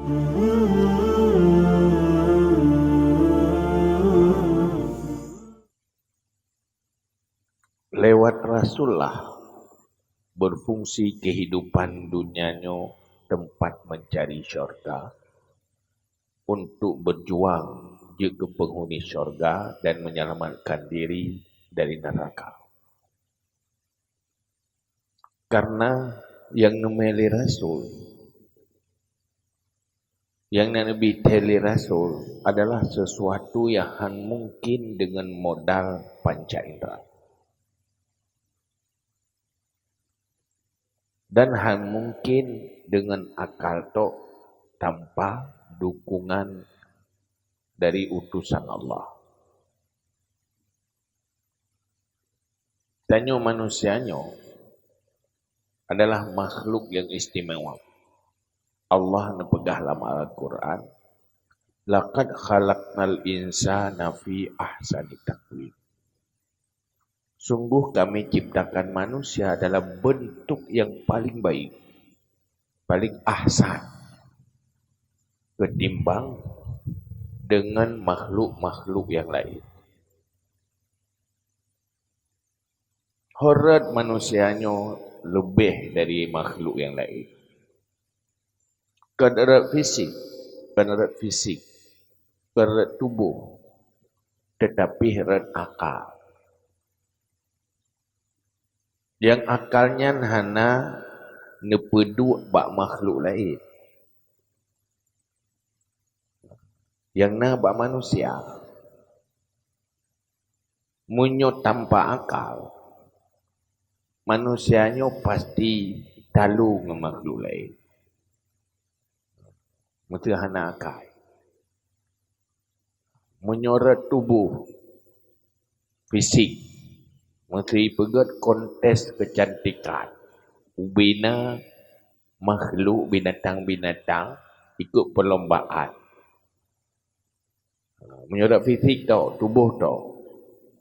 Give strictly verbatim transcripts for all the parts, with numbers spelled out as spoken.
Lewat Rasullah berfungsi kehidupan dunia nyoe tempat mencari syurga, untuk berjuang jeuet keu penghuni syurga dan menyelamatkan diri dari neraka. Karena nyang neumè lé Rasul, nyang na neubi thèe lé Rasul adalah sesuatu nyang han mungkin deungon modal panca indra. Dan han mungkin deungon akal tok tanpa dukungan dari utusan Allah. Tanyoe manusia nyoe adalah makhluk nyang istimewa. Allah neupeugah lam Al-Quran, "Laqad khalaqnal insana fi ahsani taqwim." Sungguh Kami ciptakan manusia dalam bentuk yang paling baik, paling ahsan, ketimbang dengan makhluk-makhluk yang lain. Ho rot manusia nyoe leubeh dari makhluk nyang laén. Kon rot fisik, kon rot fisik, kon rot tuboh, teutapi rot akal. Nyang akal nyan hana neupeuduek bak makhluk laén. Nyang na bak manusia. Meunyoe tanpa akal, manusia nyoe pasti talo ngon makhluk laén. Meuseu hana akai. Meunyoe rot tuboh, fisik, meuseu peugét kontes keucantikan, ubena makhluk binatang-binatang ikot perlombaan. Ha, meunyoe rot fisik tok, tuboh tok.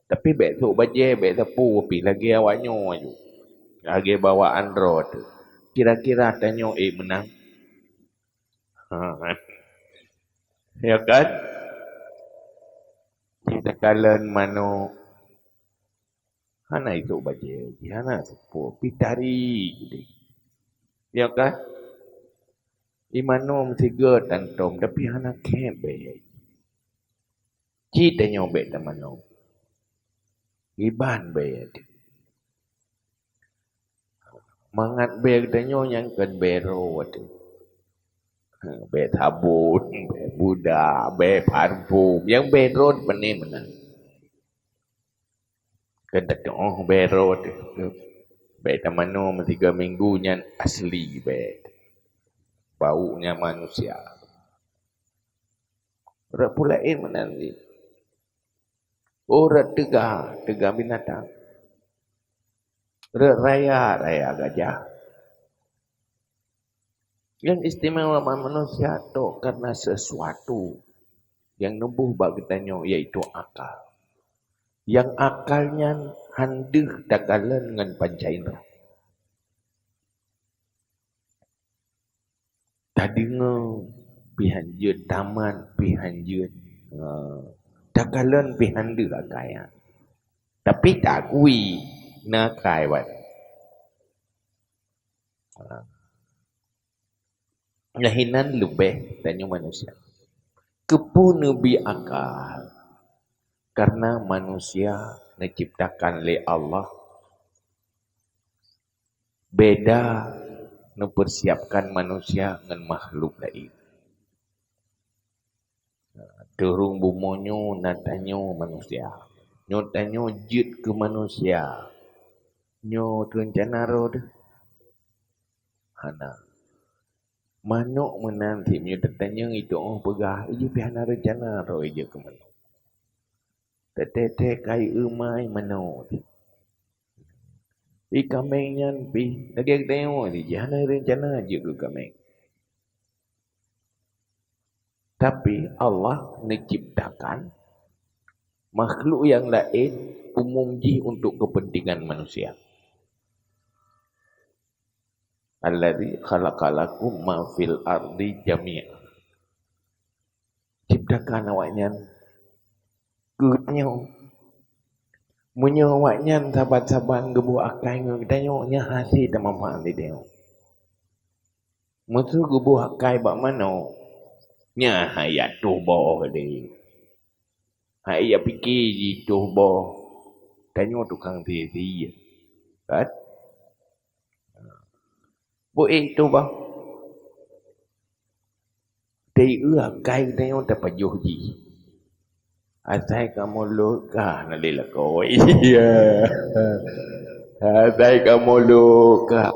Tapi bèk sôk bajèe, bèk sapeue pih lagèe awak nyoe aju. Lagèe bawaan droe teuh. Kira-kira tanyoe ék meunang? Ha, kan? Ya kan? Takalon manok. Hana isôk bajèe jih, hana sapeue, pih tarék udép. Ya kan? Imanö meusigoe tantom, tapi hana khép bèe. Cit tanyoe bèk tamanö. Iban bèe teuh. Mangat bèe geutanyoe nyang kon bèe rot teuh. Ha, bèe sabon, bèe budak, bèe parfum. Nyang bèe rot pane meunan. Kon tatu'oh bèe rot teuh. Bèe tamanö meusigoe minggu nyan asli bèe. Bau nyan manusia. Rot peue laén meunan jih. Oh, rot teuga, teuga binatang. Rot raya, raya gajah. Nyang istimewa bak manusia tok karena sesuatu nyang neuboh bak geutanyoe, yaitu akal. Nyang akal nyan han deuh takalon ngon panca indra. Tadeungoe pih han jeuet, tamat pih han jeuet. Ha, takalon pih han deuh akai nyan. Tapi taakui na akai bak. Ha. Nyang hinan leubeh tanyoe manusia. Keupeue neubi akal? Karena manusia neuciptakan lé Allah beda, neupersiapkan manusia ngon makhluk laén. Di rhueng bumoe nyoe na tanyoe manusia. Nyoe tanyoe jeuet keu manusia. Nyoe teurencana droe teuh? Hana. Manök meunan cit meunyoe tatanyong itu'oh peugah, ijih pih hana reuncana droe ijeuet keu manök. Teuntèe-teuntèe kayèe mai manök cit. Di kaméng nyan pih lagèe geutanyoe cit, jih hana reuncana jeuet keu kaméng. Tapi Allah neuciptakan makhluk nyang laén umum jih untuk kepentingan manusia. Alladzi khalaqa lakum ma fil ardi jami'a. Sedangkan awaknyan keu tanyoe, meunyoe awaknyan saban-saban geuboh akai ngon tanyoe, nyan hase tamanfaat lé tanyoe. Meuseu geuboh akai bak manok, nyan hai jak toh boh lé. Hai jak pike jitoh boh. Tanyoe tukang sie-sie, kan? Beu ék toh boh. Teu-eu akai tanyoe tapajoh jih. Asai kamoe lôt ka hana lé lakoe. Iya. Asai kamoe lôt ka.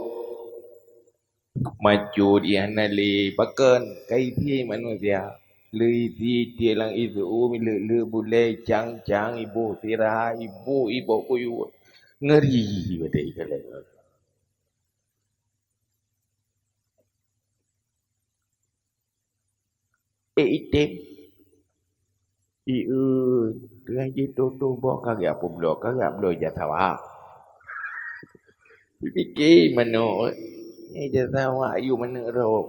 Macut ié hana lé. Pakon? Ka isie manusia. Lé isie tiek lam isu, mileuek-leuek bulée, cang-cang, iboh sira, iboh, iboh kuyuek. Ngeri watée ikalon. Ék item. Ieu, teungoh jitoh-toh boh ka geujak peubloe, ka geujak bloe ija sawa. Pike manok, ija sawa yue manok rhot.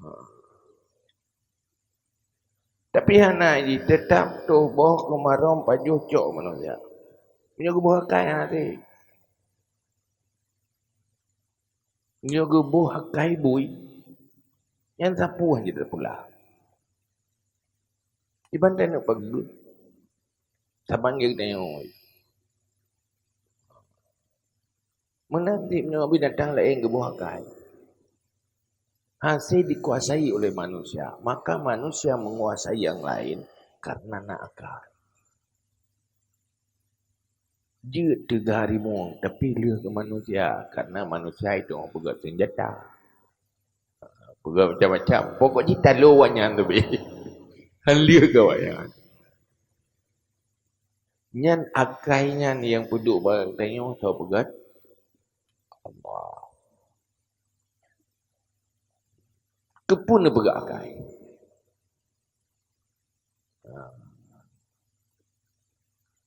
Ha. Tapi hana jih, teutap toh boh keumarôm pajoh cok manusia. Meunyoe geuboh akai hase. Nyoe geuboh akai bui, nyan sapeue jeuet pula. Iban tanyoe peugeuet, saban geutanyoe. Meunan cit meunyoe binatang laén geuboh akai, hase dikuasai oleh manusia, maka manusia menguasai yang lain karena na akai. Jeuet teuga harimong, tapi lheueh keu manusia, karena manusia itu peugöt seunjata. Peugöt macam-macam. Pokok jih talo awaknyan leubeh. Han lheueh keu awaknyan. Nyan akai nyan nyang peuduek bak tanyoe soe peugöt? Allah. Keupeue neupeugöt akai?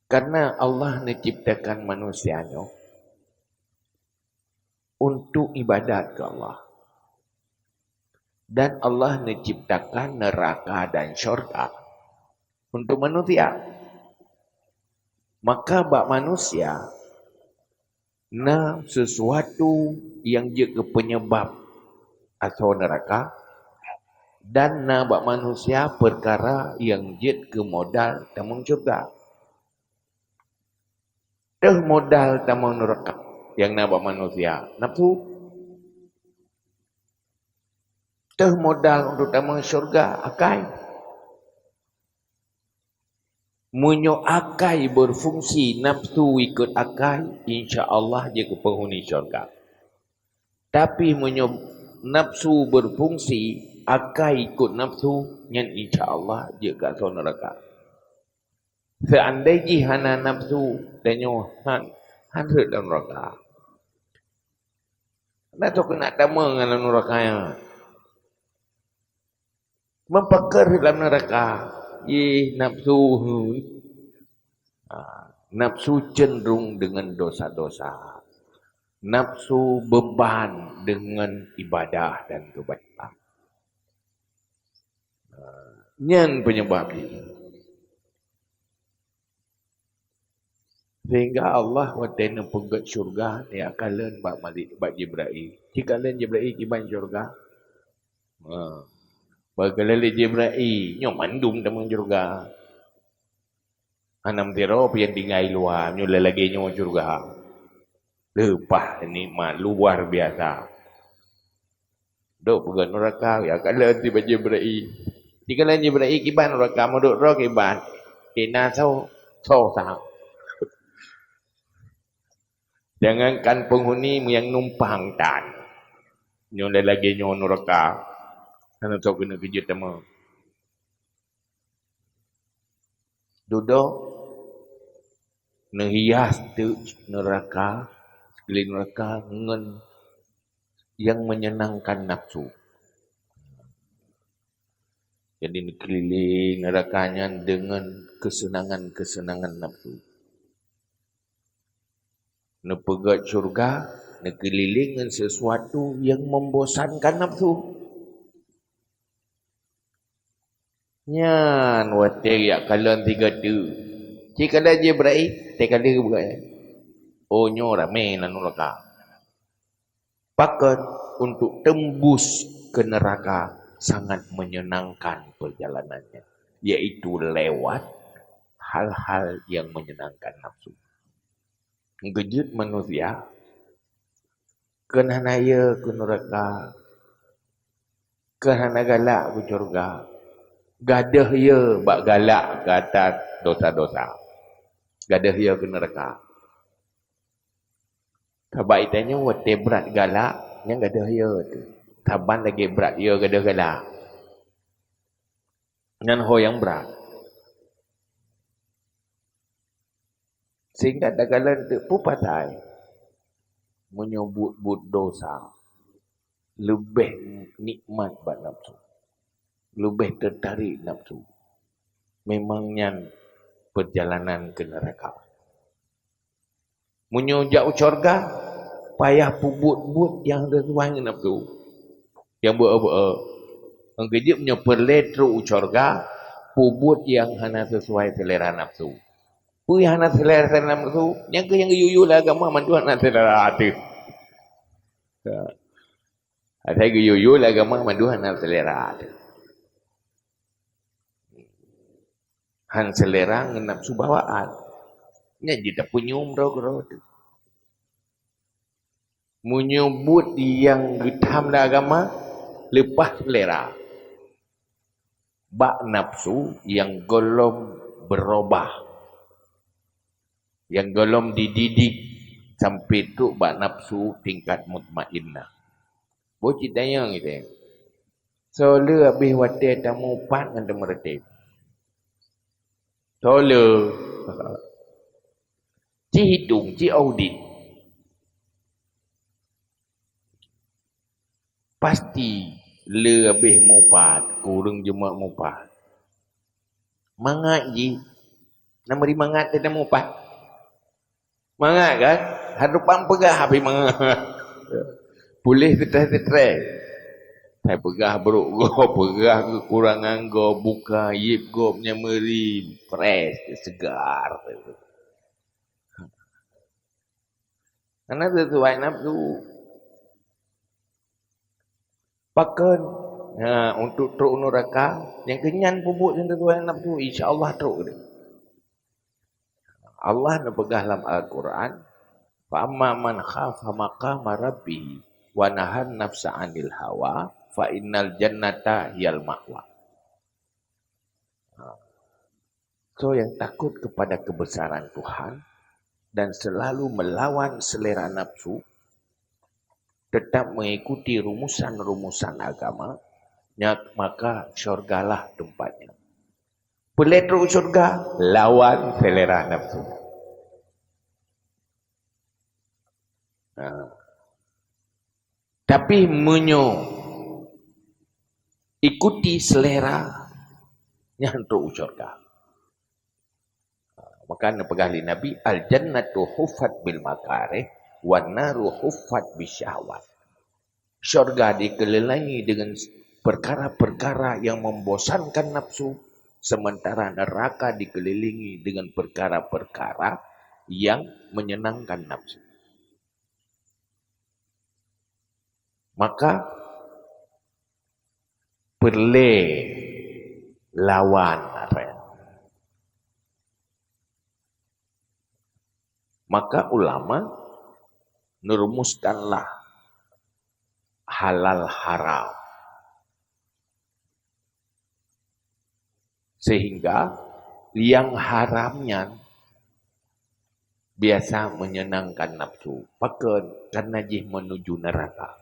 Karena Allah neuciptakan manusia nyoe untuk ibadat keu Allah. Dan Allah neuciptakan neraka dan syurga untuk manusia. Maka bak manusia, na sesuatu nyang jeuet keu penyebab asoe neuraka, dan na bak manusia peukara nyang jeuet keu modal tamong syeuruga. Teuh modal tamong neuraka nyang na bak manusia, nafsu. Teuh modal untuk tamong syeuruga, akai. Meunyoe akai beufungsi, nafsu ikot akai, insya Allah jeuet keu peunghuni syeuruga. Tapi meunyoe nafsu beufungsi, akai ikot nafsu, nyan insya Allah jeuet keu asoe neuraka. Seandai jih hana nafsu, tanyoe han, han rhot lam neuraka. Na soe keuneuk tamong lam neuraka nyan? Meupakon lam neuraka, jih nafsu. Ha, nafsu cenderung dengan dosa-dosa. Nafsu beban dengan ibadah dan kebaikan. Ha, nyan penyebab jih. Sehingga Allah watée neupeugöt syeuruga, neukalon bak Malik, bak Jibrail. Jikalon Jibrail kiban syeuruga. Ha. Bak kalon lé Jibrail, nyoe mandum tamong syeuruga. Hana meusidroe pih nyang tinggai luwa, nyoe lagée nyoe syeuruga. Leupah nikmat luar biasa. Duek peugöt neuraka, ya kalon si bak Jibrail. Jikalon Jibrail kiban neuraka, meuduek droe kiban. Kena soe, soe sang. Jangankan penghuni, nyang numpang tan. Nyoe lagée nyoe neuraka. Hana soe keuneuk keujeuet teuma. Dudoe neuhias teuk neuraka, lé neuraka ngon nyang menyenangkan nafsu. Jadi neukeulileng neuraka nyan deungon keuseunangan-keuseunangan nafsu. Neupeugöt syeuruga neukeulileng ngon sesuatu nyang membosankan nafsu. Nyan watée jak kalon sigoe teuk. Cit kalon Jibril, teukalon bukai. Oh, nyoe ramé lam nuraka. Pakon? Untuk tembus ke neraka sangat menyenangkan perjalanannya, yaitu lewat hal-hal yang menyenangkan nafsu. Geujeuet manusia, keu hana ye keu nuraka, keu hana galak keu syurga, gadôh ye bak galak gata dosa-dosa, gadôh ye keu nuraka. Sabab geutanyoe watée brat galak, nyan gadôh ye teuh. Saban lagée brat ye gadôh galak. Nyan ho nyang brat. Sehingga takalon teuk peue pasai meunyoe buet-buet dosa leubeh nikmat bak nafsu, leubeh teutarek nafsu. Memang nyan perjalanan ke neraka. Meunyoe jak u syurga, payah peubuet-buet nyang sesuai ngon nafsu. Nyang beu-, beu-, ngon keujeuet meunyoe peureulée trok u syurga, peubuet nyang hana sesuai selera nafsu. Peue nyang hana selera, selera nafsu? Nyang keuh nyang geuyue-yue lé agama mandum hana selera ateueh. Ya. Asai geuyue-yue lé agama mandum hana selera ateueh. Han selera ngon nafsu bawaan. Nyan jitapeunyum droe-droe teuh. Meunyoe buet nyang geutham lé agama, leupah selera. Bak nafsu nyang gohlom beurubah, nyang gohlom dididik sampai trok bak nafsu tingkat mutmainnah. Boh cit tanyong itée. Soe le habéh watée tamupat ngon tameureutéb? Soe le? Ci hitong, ci audit. Pasti le habéh mupat, kureueng jeuet mupat. Mangat jih, na meuri mangat teuh tamupat. Mangat kan? Hareupan peugah habéh mangat. Puléh teutreh-teutreh. Hai peugah brok gob, peugah keukurangan gob, buka yeb gob nyang meuri, fresh, seugar. Karena sesuai nafsu. Pakon? Ha, untuk trok nuraka, nyang keunyan peubuet nyang sesuai nafsu, insya Allah trok deh. Allah neupeugah lam Al-Quran, "Fa amma man khafa maqama rabbih wa nahan nafsa 'anil hawa, fa innal jannata hiyal ma'wa." Ha. So, yang takut kepada kebesaran Tuhan dan selalu melawan selera nafsu, tetap mengikuti rumusan-rumusan agama, nya-, maka syurgalah tempatnya. Peureulée trok syurga, lawan selera nafsu. Nah. Tapi meunyoe ikuti selera, nyan trok u syurga. Maka neupeugah lé Nabi, "Al-jannatu huffat bil makarih, wan naru huffat bisyahwat." Syurga dikelilingi dengan perkara-perkara yang membosankan nafsu, sementara neraka dikelilingi dengan perkara-perkara yang menyenangkan nafsu. Maka peureulée lawan, apa ya? Maka ulama neurumuskanlah halal haram. Sehingga nyang haram nyan biasa menyenangkan nafsu. Pakon? Karena jih menuju neraka.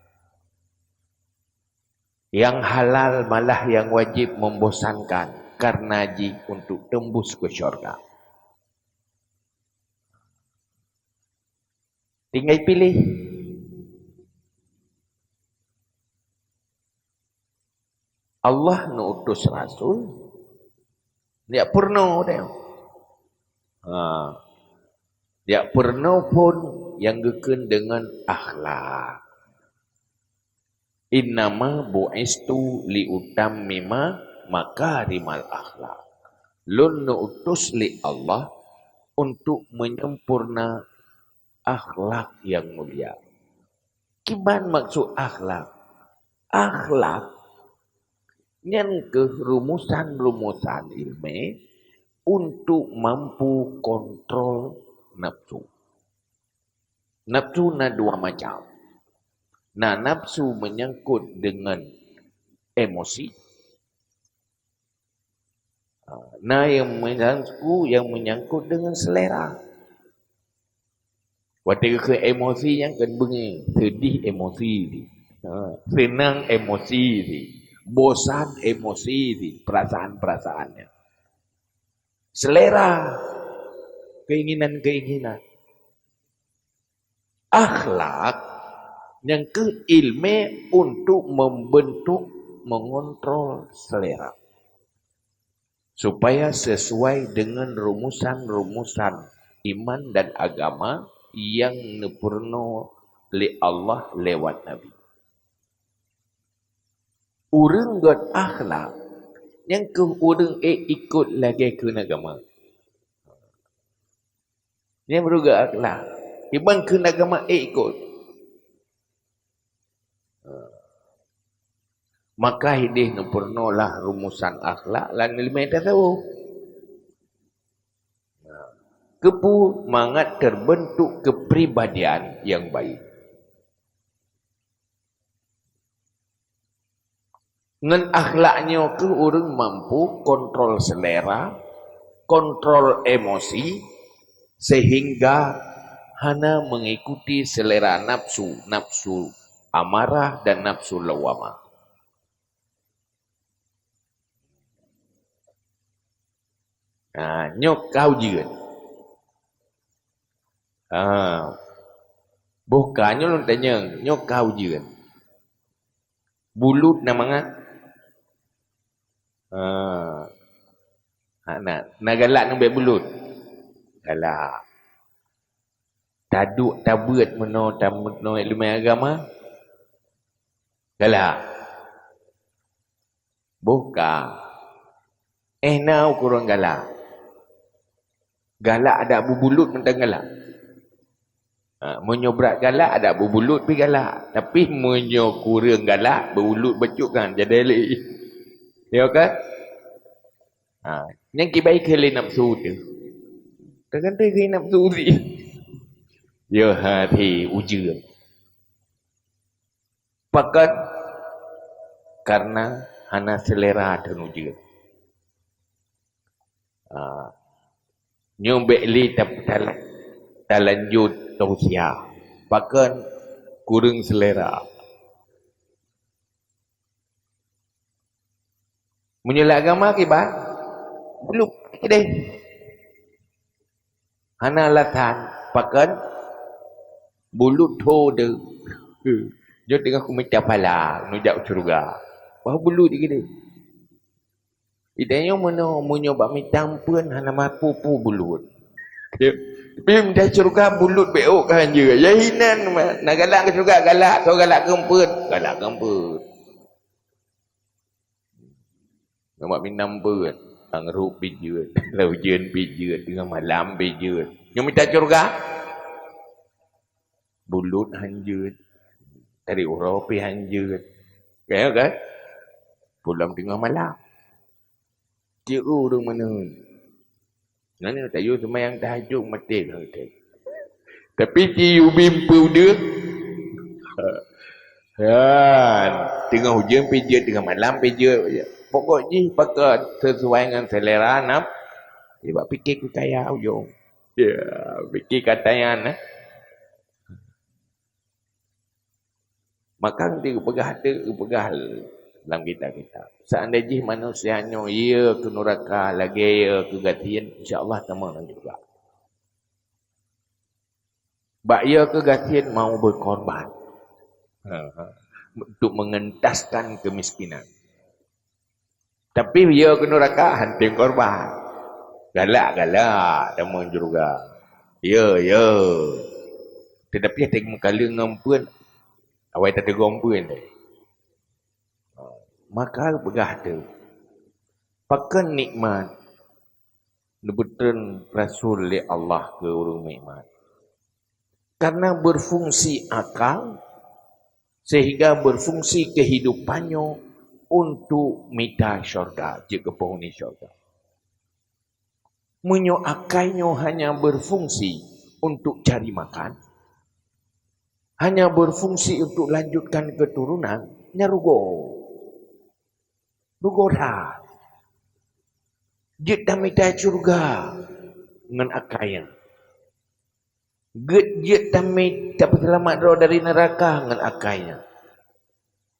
Nyang halal malah nyang wajéb membosankan, karena jih untuk tembus ke syurga. Tinggai piléh. Allah neuutus rasul, jak peurunoe teuh. Ha. Jak peurunoe phon nyang geukheun deungon akhlak. "Innama bu'istu liutammima makarimal akhlak. Lôn neuutus lé Allah untuk menyempurna akhlak nyang mulia. Kiban maksud akhlak? Akhlak nyan keuh rumusan-rumusan ilmu untuk mampu kontrol nafsu. Nafsu na dua macam. Na nafsu menyangkut dengan emosi, ha, na nyang menyangkut, nyang menyangkut dengan selera. Watée keu emosi nyang keu beungéh, seudeh emosi jih, ha, seunang emosi jih, bosan emosi jih, peurasaan-peurasaan nyan. Selera, keinginan-keinginan. Akhlak nyang keuh ilmu untuk membentuk, mengontrol selera, supaya sesuai dengan rumusan-rumusan iman dan agama nyang neupeurunoe lé Allah lewat Nabi. Ureuëng göt akhlak nyang keuh ureuëng ék ikot lagée keu agama. Nyan baru göt akhlak. Iban keu agama ék ikot. Maka ideh neupeurunoe lah rumusan akhlak lam ileumé tasawuf. Keupeue? Mangat terbentuk kepribadian nyang baik. Ngon akhlak nyoe keuh ureuëng mampu kontrol selera, kontrol emosi, sehingga hana mengikuti selera nafsu, nafsu amarah dan nafsu lawamah. Ha, nyoe ka ujeuen. Ha. Boh ka nyoe lôn tanyong, nyoe ka ujeuen. Bulut na mangat? Ha. Hana. Na galak ngon bék bulut? Galak. Taduek tabeuet meunoe, tam-, meunoe ileumé agama? Galak. Boh ka. Eh, na ukeureueng galak. Galak adak beubulut mantong galak. Ha, meunyoe brat galak, adak beubulut pih galak. Tapi meunyoe kureueng galak, beubulut bacut kan, jadi lé. Ya kan? Ha, nyang kiban keu lé nafsu teuh. Teugantung keu nafsu jih. Ya, hati ujeuen. Pakon? Karena hana selera teuh ujeuen. Ah, nyoe bék lé ta-, ta-, talanjut tausiah. Pakon? Kureueng selera. Meunyoe lam agama kiban, bulut keudeh. Hana alasan, pakon? Bulut tho deuh. Nyoe teungoh kumita pahala, neujak u syeuruga. Bah bulut keudeh. Di tanyoe meunoe, meunyoe bak mita ampeuen hana mampu pu bulut. Tapi mita syeuruga bulut bék ôk ka hanjeuet. Ya hinan, na galak keu syeuruga galak, soe galak keu ampeuen, galak keu ampeuen. Nyoe bak mita ampeuen, ngon rhot pih jeuet, lam ujeuen pih jeuet, teungoh malam pih jeuet. Nyoe mita syeuruga, bulut hanjeuet, tari uroe pih hanjeuet. Ka, ya kan? Pulang teungoh malam. Ceu ureueng meunan. Nyan tayue seumayang tahajud maté ka geutanyoe. Tapi ci ubim peudeuh. Kan, teungoh ujeuen pih jeuet, teungoh malam pih jeuet. Pokok jih pakat sesuai ngon selera naf-, ya, bak pike keu kaya ujong. Ya, pike keu kaya nyan, eh. Maka geupeugah teuk, geupeugah lam kitab-kitab. Seandai jih manusia nyoe ye keu nuraka lagée ye keu gasien, insya Allah tamong lam syeuruga. Bak ye keu gasien mau beukorban. Ha, ha. Untuk mengentaskan kemiskinan. Tapi ye keu nuraka hana tem korban. Galak-galak tamong syeuruga. Ye, ye. Tetapi hana tem meukaleueng ngon ampeuen, awai tateugom ampeuen tadi. Maka peugah teuk, Pakon nikmat neupeutreun Rasul lé Allah keu ureuëng meuiman? Karena berfungsi akal, sehingga berfungsi kehidupan nyoe untuk mita syurga, jeuet keu penghuni syurga. Meunyoe akai nyoe hanya berfungsi untuk cari makan, hanya berfungsi untuk lanjutkan keturunan, nyan rugoe. Rugoe that. Jeuet tamita syurga ngon akai nyan. Gét jeuet tamé tapeuseulamat droe dari neuraka ngon akai nyan.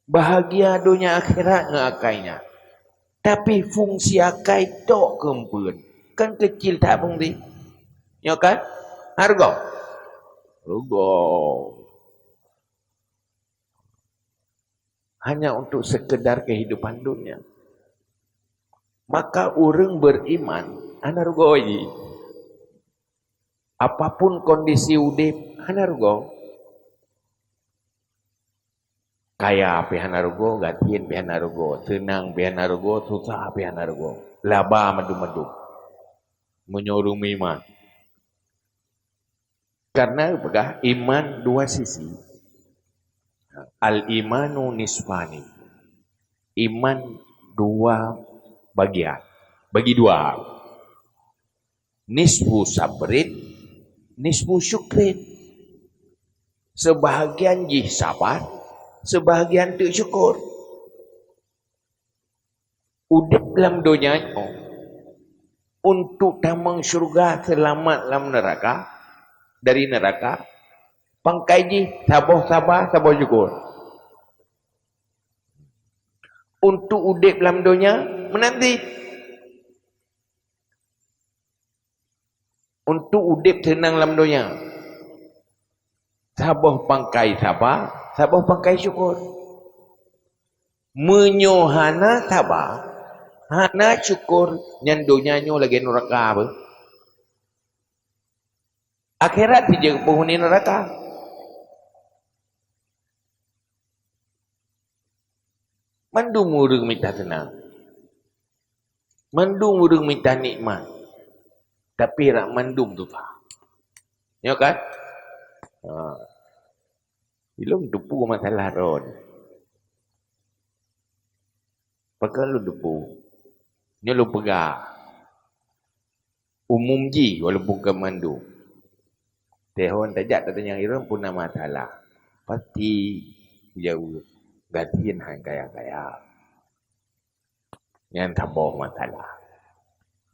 Bahagia donya akhirat ngon akai nyan. Tapi fungsi akai tok keupeuen, kan keucil that fungsi. Nyoe kan? Hareugoe. Rugoe. Hanya untuk sekedar kehidupan dunia. Maka ureuëng beriman hana rugoe jih. Apapun kondisi udeb, hana rugoe. Kaya pih hana rugoe, gasien pih hana rugoe, seunang pih hana rugoe, susah pih hana rugoe. Laba mandum-mandum. Meunyoe ureuëng meuiman. Karena peugah iman dua sisi. Al-imanu nisfani. Iman dua bagian. Bagi dua. Nisfu sabrin, nisfu syukrin. Sebahagian jih sabar, sebahagian teuk syukur. Udeb lam donya nyoe untuk tamong syurga, seulamat lam neuraka, dari neuraka, pangkai jih saboh saba, saboh syukur. Untuk udeb lam donya meunan cit. Untuk udeb seunang lam donya. Saboh pangkai saba, saboh pangkai syukur. Meunyoe hana saba, hana syukur, nyan donya nyoe lagée neuraka beuh. Akhirat jih jeuet keu penghuni neuraka. Mandum ureuëng mita seunang. Mandum ureuëng mita nikmat. Tapi rak mandum susah. Nyo kan? Ha. Ilong teupeu masalah droe. Pakon lôn teupeu? Nyoe lôn peugah. Umum jih walaupun kon mandum. Tehon tajak tatanyong droe peue na masalah. Pasti jaweueb, gasien han kaya-kaya. Nyan saboh masalah.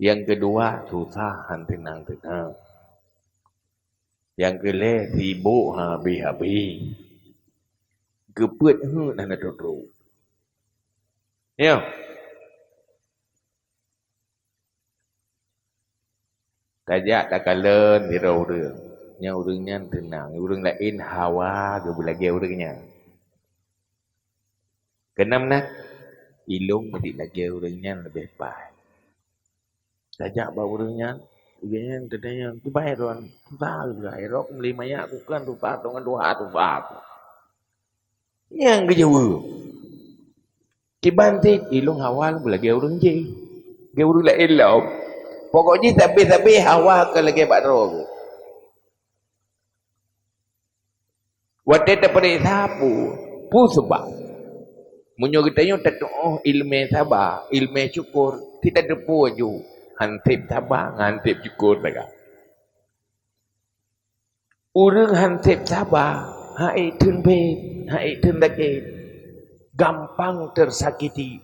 Nyang keudua, susah han teunang-teunang. Nyang keulhée, sibok han habéh-habéh. Geupeuet heuet hana trok-trok. Nyoe. Tajak takalon sidroe ureuëng. Nyang ureuëng nyan teunang, ureuëng laén hawa geubeulagée ureuëng nyan. Keunam na, ilong meudik lagée ureuëng nyan leubeh paih. Tajak bak ureuëng nyan, ureuëng nyan teutanyong, "Kiban droe, susah keu kah? Rot meuli manyak kukheun susah, teungoh tuha susah." Nyang geujaweueb, "Kiban cit, ilong hawa lagée ureuëng jih, lagée ureuëng laén lom. Pokok jih sabe-sabe hawa ka lagée bak droe." Watée tapeuriksa peue, peue seubab? Meunyoe geutanyoe tatuoh iéleumé saba, iéleumé syukur, sit tateupeue aju han seb saba ngon han seb syukur sagai. Ureuëng han seb saba, han ék theun bét, han ék theun sakét, gampang teusakiti.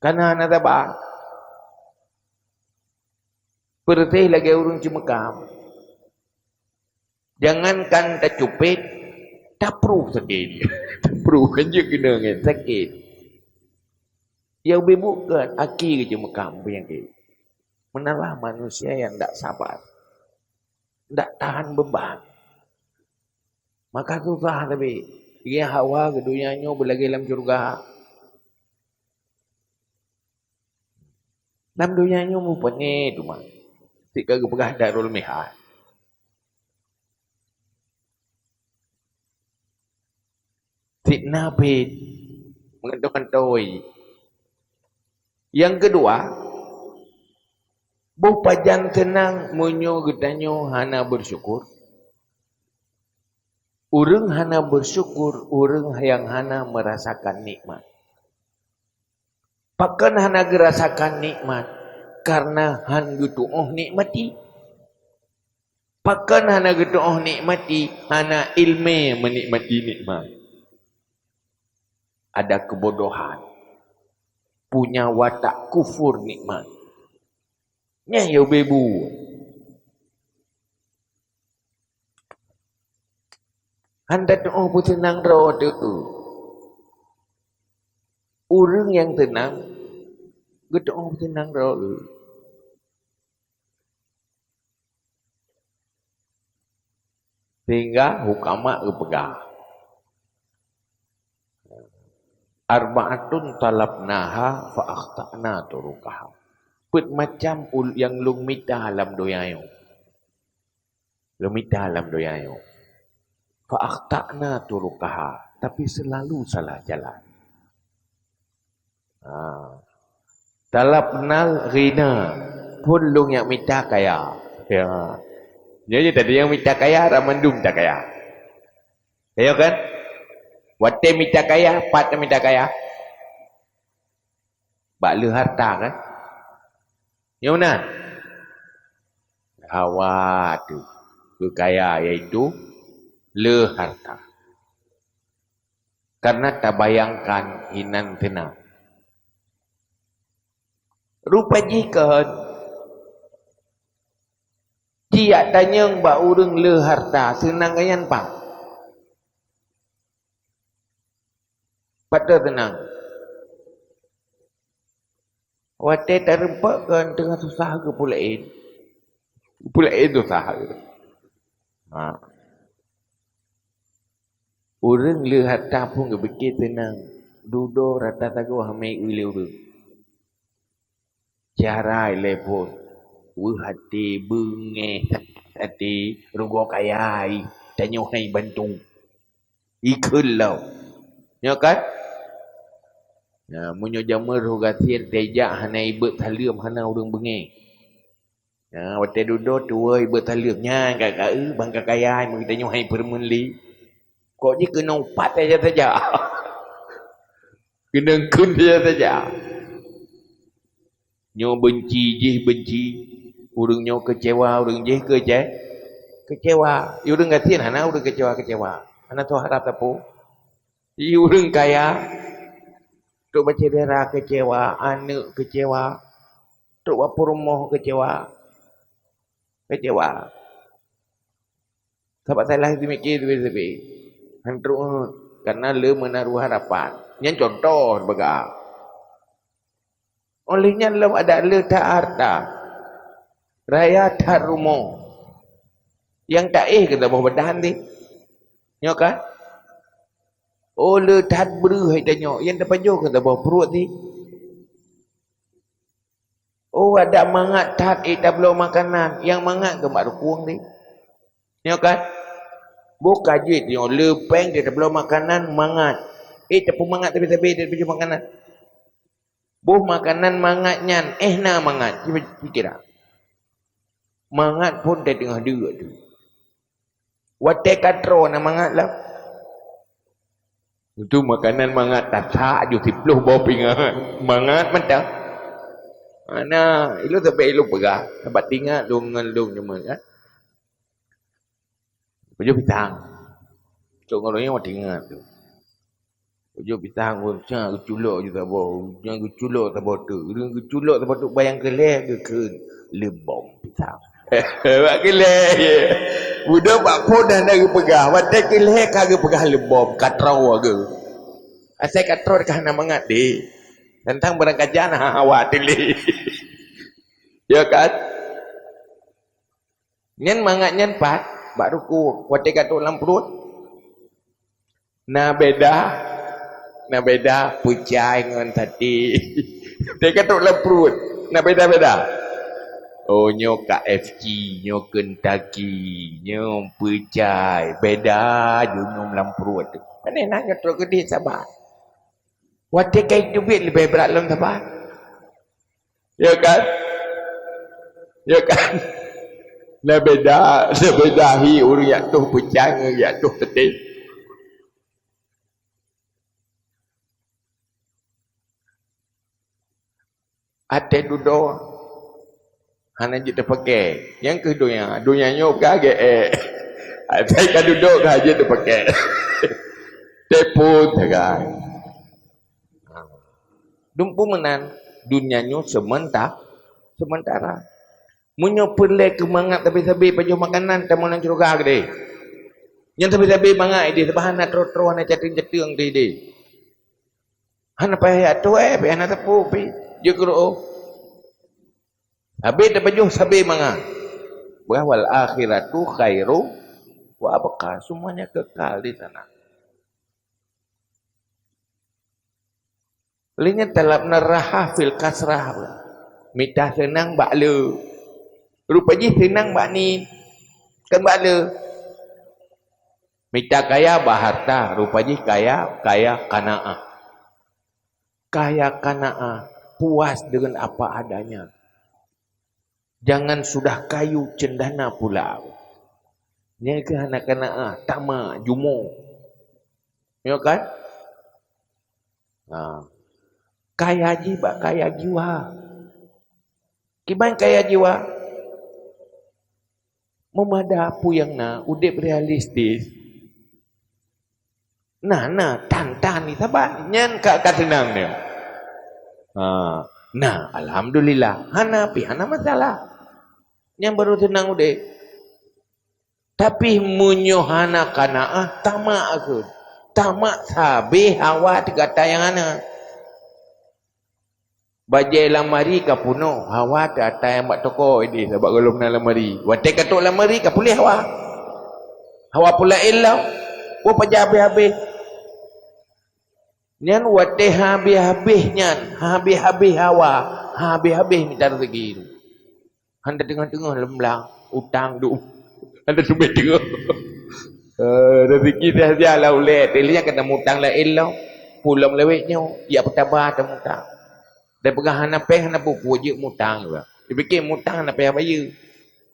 Kana hana saba, peureuséh lagée ureuëng ceumeukam. Jangankan tacupet, tapruh sakét. Tapruh, kan jeuet keunoe ngon sakét. Nyang ubé bukon aki geuceumeukam peunyakét. Meunalah manusia nyang ndak sabar, ndak tahan beuban, maka susah leubeh. Nyang hawa keu donya nyoe beulagée lam syeuruga. Lam donya nyoe meupeue teuma, sit ka geupeugah Darul Mihad. Sit na bét, meugantoe-gantoe. Nyang keudua, boh pajan seunang meunyoe geutanyoe hana beusyukur? Ureuëng hana beusyukur, ureuëng nyang hana meurasakan nikmat. Pakon hana geurasakan nikmat? Kareuna han geutuoh nikmati. Pakon hana geutuoh nikmati? Hana iéleumé meunikmati nikmat. Ada keubodohan. Punya watak kufur nikmat. Nyan yo bebu. Han tatuoh peuseunang droe teuh. Ureuëng nyang seunang, geutuoh peuseunang droe. Sehingga hukama geupeugah, "Arba'atun talabnaha fa akhtana turukaha." Peuet macam ul-, nyang lôn mita lam donya nyoe. Lôn mita lam donya nyoe. Fa akhtana turukaha, tapi seulalu salah jalan. Ha. Talabnal ghina, phon lôn nyang mita kaya. Ya. Nyoe je tadi nyang mita kaya, ramandum mita kaya. Ya kan? Watée mita kaya, pat mita kaya. Bak le harta kan? Nyoe na. Hawa tu. Keu kaya, yaitu le harta. Karena tabayangkan hinan teuna. Rupa jih kon. Ciyak tanyong bak ureuëng le harta, seunang nyan pat? Pat seunang? Watée tareumpok kon teungoh susah geupulaén. Geupulaén susah. Ha. Ureuëng le harta phon geupike seunang, dudoe rata sagoe hamai eu lé ureuëng. Cara ilée phon, weueh até, beungéh até, rugoe kaya, tanyoe hai bantu. Ikheun lom. Nyoe kan? Nah, meunyoe jamén roh gasien teuh jak hana ibeuet saleuem, hana ureuëng beungéh. Nah, watée dudoe tuwoe ibeuet saleuem nyan ka, ka eu bang ka kaya, meutanyoe hai peureumeun lé. Kok jih keunoe pat saja-saja. Keuneuk kheun saja-saja. Nyoe beunci, jih beunci. Ureuëng nyoe keucewa, ureuëng jih keuce-, keucewa. Ureuëng gasien hana ureuëng keucewa-keucewa. Hana soe harab sapeue. Di ureuëng kaya, trok bak syedara keucewa, aneuëk keucewa, trok bak peurumoh keucewa. Keucewa. Sabab salah seumiké sabe-sabe. Han trok, karena le meunaruh harapan. Nyan contoh beuga. Óh lheueh nyan lom adak le that harta, raya that rumoh, nyang taéh keu saboh badan deh. Nyoe kan? Oh, le that breueh hai tanyoe, nyang tapajoh keu saboh pruet deh. Oh, adak mangat that ék tabloe makanan, nyang mangat keu mak rukueng deh. Nyoe kan? Boh ka jeuet nyoe le péng deh tabloe makanan mangat. Ék tapeumangat sabe-sabe deh tapajoh makanan. Boh makanan mangat nyan, éh na mangat, cuba pikira. Mangat phon teungoh deuk tu. Watée ka troe na mangat lom. Itu makanan mangat tasak ju siploh boh pingan. Mangat mantong. Mana, ilôn sampai ilôn peugah, sabab tingat lôn ngon lôn nyoe kan. Pajoh pisang. Cok ngon lôn nyoe tingat tu. Pajoh pisang pun sia geuculok ju saboh, sia geuculok saboh tu. Ureuëng geuculok saboh tu bayang keu lhée geukheun leubom pisang. Bak keu lhée je. Budak bak phon dah na geupeugah, watée keu lhée ka geupeugah leubom, ka troe geu. Asai ka troe ka hana mangat deh. Tantang barang kajan ha hawa tuléh. Ya kan? Nyan mangat nyan pat bak ruku, watée ka trok lam pruet. Na beda, na beda peucai ngon sate. Watée ka trok lam pruet, na beda-beda. Oh, nyoe K F C, nyoe Kentucky, nyoe peucai, beda ju nyoe lam pruet tu. Pane na nyoe trok keudeh saban. Watée ka teubiet leubeh brat lom saban. Ya kan? Ya kan? Nah beda, nah beda hi ureuëng jak tuh peucang ngon jak tuh teuté. Até dudoe hana jeuet teupaké. Nyang keuh donya, donya nyoe ka geuék. Até ka dudoe ka jeuet teupaké. Telepon sagai. Dumpu meunan, donya nyoe seumenta-, seumantara. Meunyoe peureulée keu mangat sabe-sabe pajoh makanan tamong lam syeuruga keudeh. Nyang sabe-sabe mangat ideh, sabab hana troh-troh, hana cateueng-cateueng ideh. Hana payah jak tuwoe pih, hana teupeu pih. Jeuet keu reuôh. Sabe tapajoh, sabe mangat. Bah wal akhiratu khairu wa abqa. Semuanya kekal di sana. Lé nyan talabna raha fil kasrah. Mita seunang bak le. Rupa jih seunang bak ni. Kan bak le. Mita kaya bak harta, rupa jih kaya, kaya qanaah. Kaya qanaah, puas dengan apa adanya. Jangan sudah kayu cendana pula. Nyan keuh hana qanaah, tamak, jumoe. Ya kan? Ha. Kaya jih bak kaya jiwa. Kiban kaya jiwa? Meumada peue nyang na, udeb realistis. Na, na, tan-tan ni saban. Nyan ka, ka seunang nyoe. Ha. Na, alhamdulillah. Hana pih, hana masalah. Nyan baru seunang udeb. Tapi meunyoe hana qanaah, tamak kheueh. Tamak sabe hawa teuh gata nyang hana. Bajée lamari ka peunoh, hawa teuh ata nyang bak toko ideh, sabab gohlom na lamari. Watée ka trok lamari, ka puléh hawa. Hawa pula ilong, boh paja habéh-habéh. Nyan watée habéh-habéh nyan, habéh-habéh hawa, habéh-habéh mita rezeki tu. Hana teungoh-teungoh lam blang, utang duek. Hana teumé teungoh. Eh, rezeki sia-sia lah ulée, teuliang keuneuk mutang laén lom. Pulom lewet nyoe, jak peutaba tamutang. Dan peugah hana péng, hana peue-peue, jeuet mutang juga. Dipike mutang hana payah bayeue.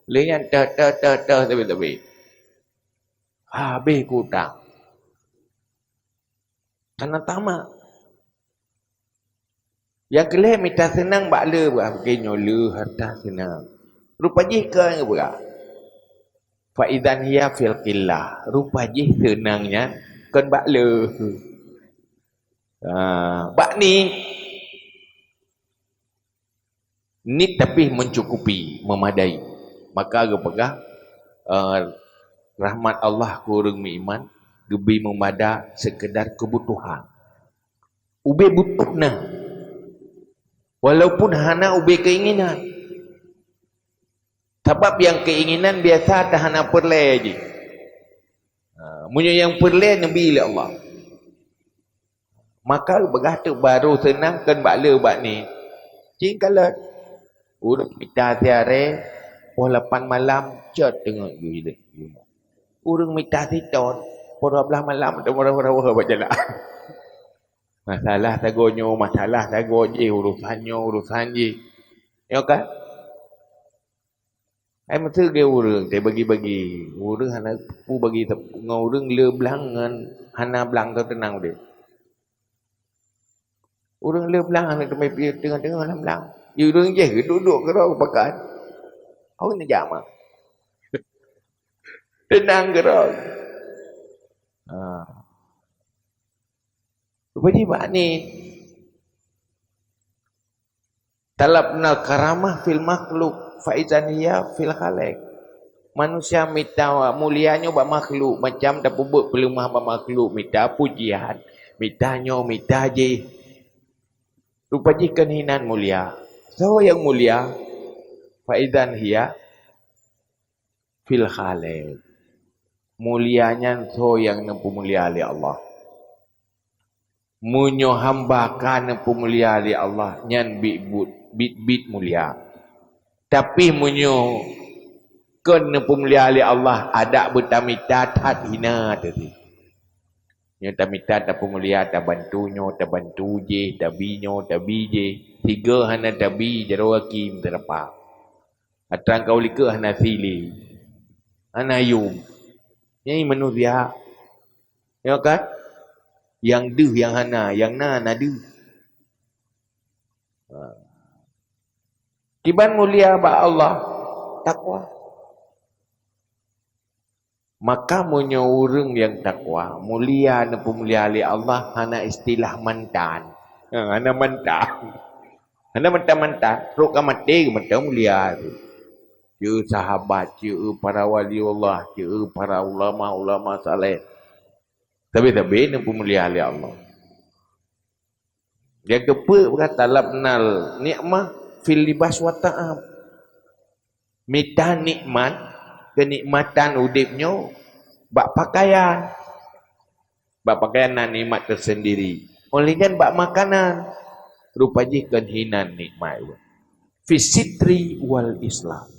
Lé nyan teuh, teuh, teuh, teuh, sabe-sabe. Habéh keu utang. Kana tamak. Nyang keu lhée mita seunang bak le, bak pike nyoe le harta seunang. Rupa jih kon geupeugah, "Fa idzan hiya fil qillah." Rupa jih seunang nyan kon bak le. Ha, bak ni. Nit tapi mencukupi, memadai. Maka geupeugah, eh, rahmat Allah keu ureuëng meuiman geubri meumada seukeudar keubutuhan. Ubé butoh na, walaupun hana ubé keinginan. Sabab nyang keinginan biasa tahana peureulée jih. Ha, meunyoe nyang peureulée neubi lé Allah. Maka beugah teuk barô seunang kon bak le bak ni. Cing kalon. Ureuëng mita siarée, poh lapan malam, cot teungeut geuh ilée. Ureuëng mita siton, poh dua blaih malam, teumeurawah-rawah bak jalan. Masalah sagoe nyoe, masalah sagoe jih, urusan nyoe, urusan jih. Nyoe kan? Hai meuseu geu ureuëng teuh bagi-bagi. Ureuëng hana peue bagi ngon ureuëng le blang ngon hana blang, teunang udeb. Ureuëng le blang hana teumé piôh teungoh-teungoh lam blang. Di ureuëng jih geuduek-duek keudroe geupakat. Awak neujak ma? Teunang keudroe. Ha. Rupajih bak ni. Talabnal karamah fil makhluk, fa idzan hiya fil khaliq. Manusia mita mulia nyoe bak makhluk, macam tapeubuet peuleumah bak makhluk, mita pujian, mita nyoe, mita jih. Rupa jih kon hinan mulia. Soe nyang mulia? Fa idzan hiya fil khaliq. Mulia nyan soe nyang neupeumulia lé Allah. Meunyoe hamba ka neupeumulia lé Allah, nyan biet-biet, biet-biet mulia. Tapi meunyoe kon neupeumulia lé Allah, adak beutamita that hina teuh. Nyoe tamita tapeumulia, tabantu nyoe, tabantu jih, tabi nyoe, tabi jih. Sigoe hana tabi, jaroe gaki meuteurapa. Atra ka u likot hana sili. Hana yum. Nyan manusia. Nyoe kan? Nyang deuh nyang hana, nyang na, na deuh. Ha. Kiban mulia bak Allah, takwa. Maka meunyoe ureuëng nyang takwa, mulia neupeumulia lé Allah, hana istilah mantan. Ha, hana mantan. Hana mantan-mantan. Trok ka maté, mantan mulia tu. Ceu sahabat, ceu para wali Allah, ceu para ulama-ulama saleh. Tapi-tapi neupeumulia lé Allah. Nyang keupeuet, talabnal nikmah fil libas wa ta'am. Mita nikmat, keunikmatan udeb nyoe bak pakaian. Bak pakaian na nikmat teusendiri. Óh lheueh nyan bak makanan, rupa jih kon hinan nikmat. Fi sitri wal islam.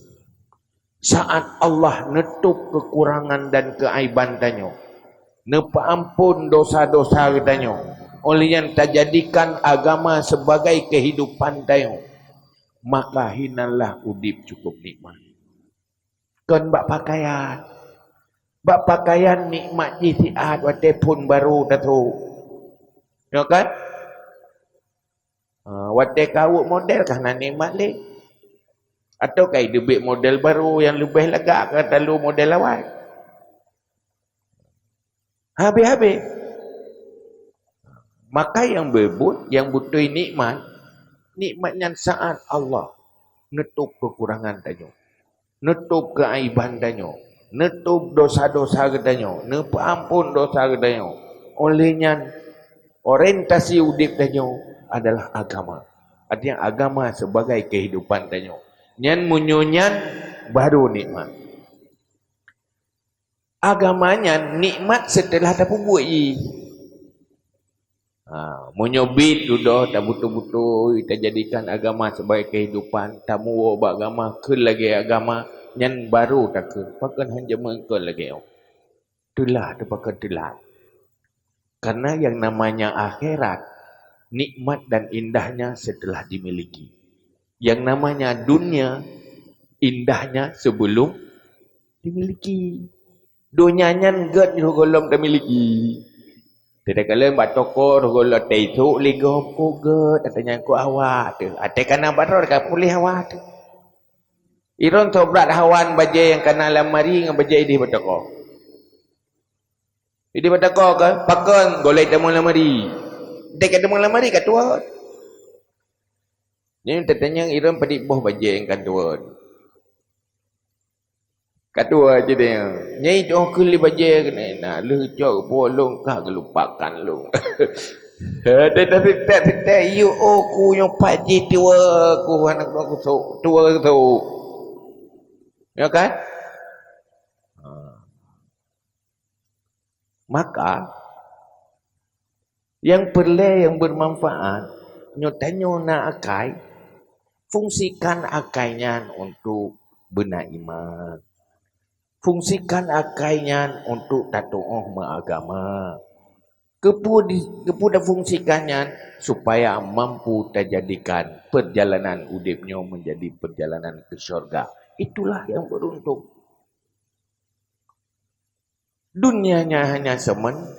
Saat Allah neutôb keukurangan dan keuaiban tanyoe, neupeuampon dosa-dosa geutanyoe, óh lheueh nyan tajadikan agama sebagai keuhidupan tanyoe, maka hinanlah udeb cukup nikmat. Kon bak pakaian. Bak pakaian nikmat jih siat watée phon barô tasôk. Nyoe kan? Ha, watée kawök model ka hana nikmat lé. Atawa ka jiteubiet model barô nyang leubeh lagak ka talu model awai. Habéh-habéh. Maka nyang beubeuet, nyang beutôi nikmat, nikmat nyan saat Allah neutôb keukurangan tanyoe, neutôb keuaiban tanyoe, neutôb dosa-dosa geutanyoe, neupeuampon dosa geutanyoe. Óh lheueh nyan, orientasi udeb tanyoe adalah agama. Artinya agama sebagai kehidupan tanyoe. Nyan meunyoe nyan baru nikmat. Agama nyan nikmat seuteulah tapeubuet jih. Ha, meunyoe biet dudoe tabeutôi-beutôi, tajadikan agama sebagai kehidupan, tamuwoe bak agama, kheun lagée agama, nyan baru takheun, pakon han jameun kon lagée nyoe. Teulah teuh pakon teulat. Karena yang namanya akhirat, nikmat dan indahnya setelah dimiliki. Yang namanya dunia, indahnya sebelum dimiliki. Donya nyan gét roh gohlom tamiliki. Teudekalon bak toko roh gohlom taisok lé gob, "Oh gét," ateueh nyan keu awak teuh. Ateueh kana bak droe ka puléh awak teuh. Iron sobrat hawan bajée nyang kana lam mari ngon bajée ideh bak toko. Ideh bak toko kan, pakon golai tamong lam mari. Dek ka tamong lam mari ka tuwot. Nyan tatanyong iron padit boh bajée nyang ka tuwot. Ka tuwot jih deh. Nyai tuoh keu li bajée keunan na lheueh cok po lôn ka geulupakan lôn. Teutek-teutek, "Yo, oh, ku nyoe pat jih tuwot ku hana ku sok, tuwot sok." Ya kan? Ha. Maka, nyang peureulée nyang beumanfaat, nyoe tanyoe na akai, fungsikan akai nyan untuk beuna iman. Fungsikan akai nyan untuk tatuoh meuagama. Keupeue di, keupeue tafungsikan nyan? Supaya mampu tajadikan perjalanan udeb nyoe menjadi perjalanan ke syurga. Itulah yang beruntung. Dunia nyan hanya semen-,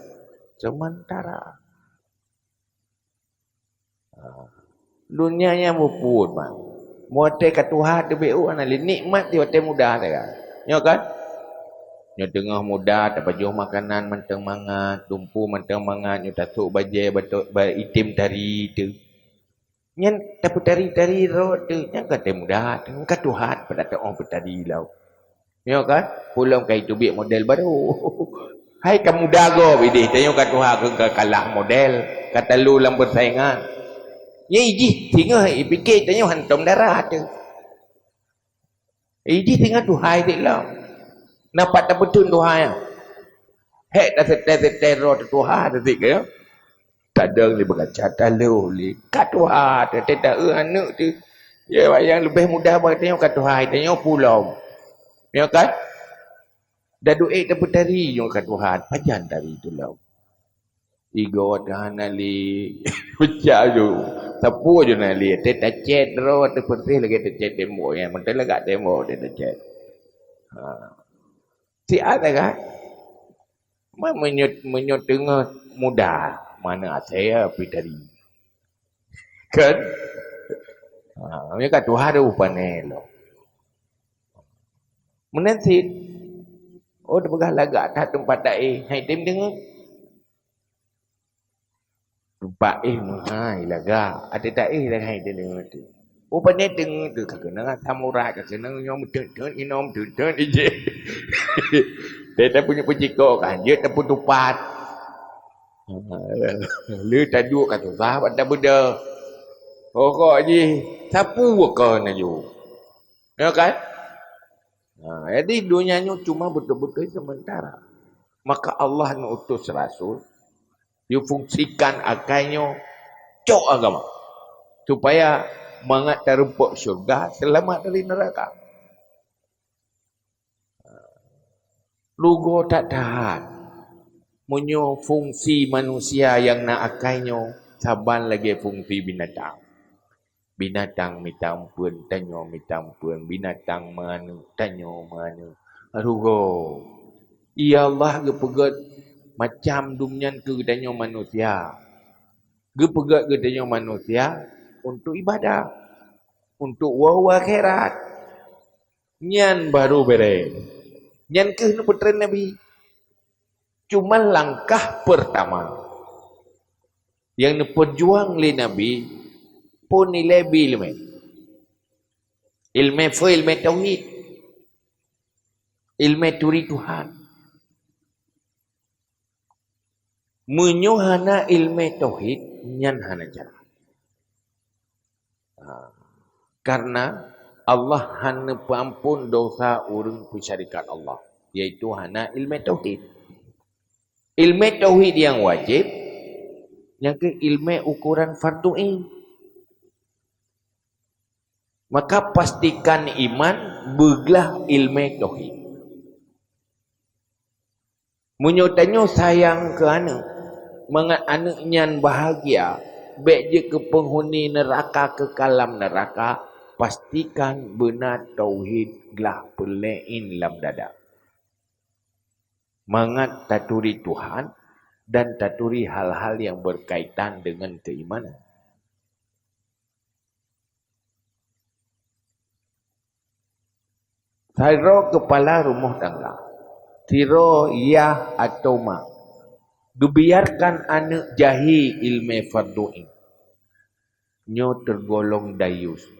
sementara. Ha. Dunia nyan muphom, bang. Watée ka tuha teubiet u hana lé nikmat di watée muda teuka. Nyoe kan? Nyoe teungoh muda, tapajoh makanan mantong mangat, dumpeue mantong mangat, nyoe tasok bajée batok ba item tari teuh. Nyan tapeutari-tari rot teuh, nyan ka teuh muda, nyan ka tuha pada teuoh peutari lom. Nyoe kan, peulom ka iteubiet model barô. Hai ka muda gob ideh, tanyoe ka tuha keu ka kalah model, ka talu lam peusaingan. Nyan ijih singoh ipike tanyoe hantom dara teuh. Ijih singoh tuha ideh lom. Nampak tapeuteun tuha nyan. Hék taseutée-seutée droe teuh tuha teuh sik nyoe. Tadong lé beukaca taloh lé. Ka tuha teuh, teuh ta-eu aneuk teuh. Ya, nyang leubeh muda bak tanyoe ka tuha, tanyoe peulom. Nyoe kan? Daduek tapeutari nyoe ka tuha, pajan tari teuh lom. Igoe teuh hana lé. Pecah ju. Sapeue ju na lé. Teuh tacet droe teuh peureutih lagèe tacet tembok nyan. Mantong lagak tembok teuh tacet. Ha. Siat lagak. Meunyoe, meunyoe teungoh muda, mana asai api tadi. Kan? Ha, meunyoe ka tuha tu pane lom. Meunan cit. Oh, teupeugah lagak that teumpat taéh. Hai tem deungoe. Teumpat éh meuhai lagak. Até taéh lagak hai tem deungoe tu. Oh, pane teungoe tu ka keunong asam urat, ka keunong nyoe meuteut-teut, inoe meuteut-teut ijeh. Tapi tapunyuet peucikok kan, jeuet tapeutupat. Le taduek ka susah ban tabeudôh. Pokok jih sapeue kon laju. Ya kan? Ha, jadi donya nyoe cuma beutôi-beutôi sementara. Maka Allah neuutus rasul, geufungsikan akai nyoe cok agama. Supaya mangat tarumpok syurga, seulamat dari neraka. Rugoe that-that meunyoe fungsi manusia nyang na akai nyoe saban lagèe fungsi binatang. Binatang mita ampeuen, tanyoe mita ampeuen, binatang meuaneuk, tanyoe meuaneuk. Rugoe. Ya Allah geupeugèt macam dum nyan keu geutanyoe manusia. Geupeugèt geutanyoe manusia untuk ibadah, untuk woe u akhirat. Nyan baru beres. Nyan keuh neupeutren Nabi. Cuma langkah pertama nyang neupeujuang lé Nabi, peue nilai bi ileumèe. Ileumèe peue? Ileumèe tauhid. Ileumèe turi Tuhan. Meunyoe hana ileumèe tauhid, nyan hana cara. Ha. Karena Allah hana peuampon dosa ureueng peusyarikat Allah, yaitu hana ileumèe tauhid. Ileumèe tauhid nyang wajéb, nyang keuh ileumèe ukoran fardu ain. Maka pastikan iman beuglah ileumèe tauhid. Meunyoe tanyoe sayang keu aneuk, mangat aneuk nyan bahagia, bèk jeuet keu peunghuni neuraka, keu kalam neuraka, pastikan beuna tauhid glah peureulèe ain lam dada. Mangat taturi Tuhan dan taturi hal-hal nyang beukaitan deungon keuimanan. Sidroe keupala rumoh tangga, sidroe yah atau ma, geubiarkan aneuk jahi ileumèe fardu ain, nyoe teugolong dayus.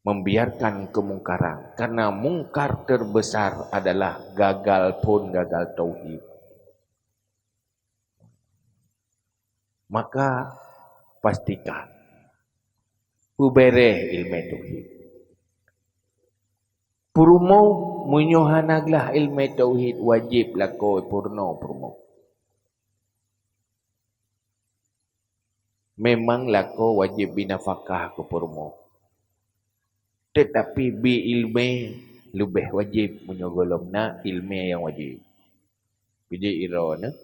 Membiarkan kemungkaran, karena mungkar terbesar adalah gagal phôn gagal tauhid. Maka pastikan peubeureh ileumèe tauhid. Peurumoh, meunyoe hana glah ileumèe tauhid, wajéb lakoe peurunoe peurumoh. Memang lakoe wajéb bi nafakah keu peurumoh. Teutapi bi ileumèe leubeh wajéb meunyoe gohlom na ileumèe nyang wajéb. Pih jeuet droeneuh,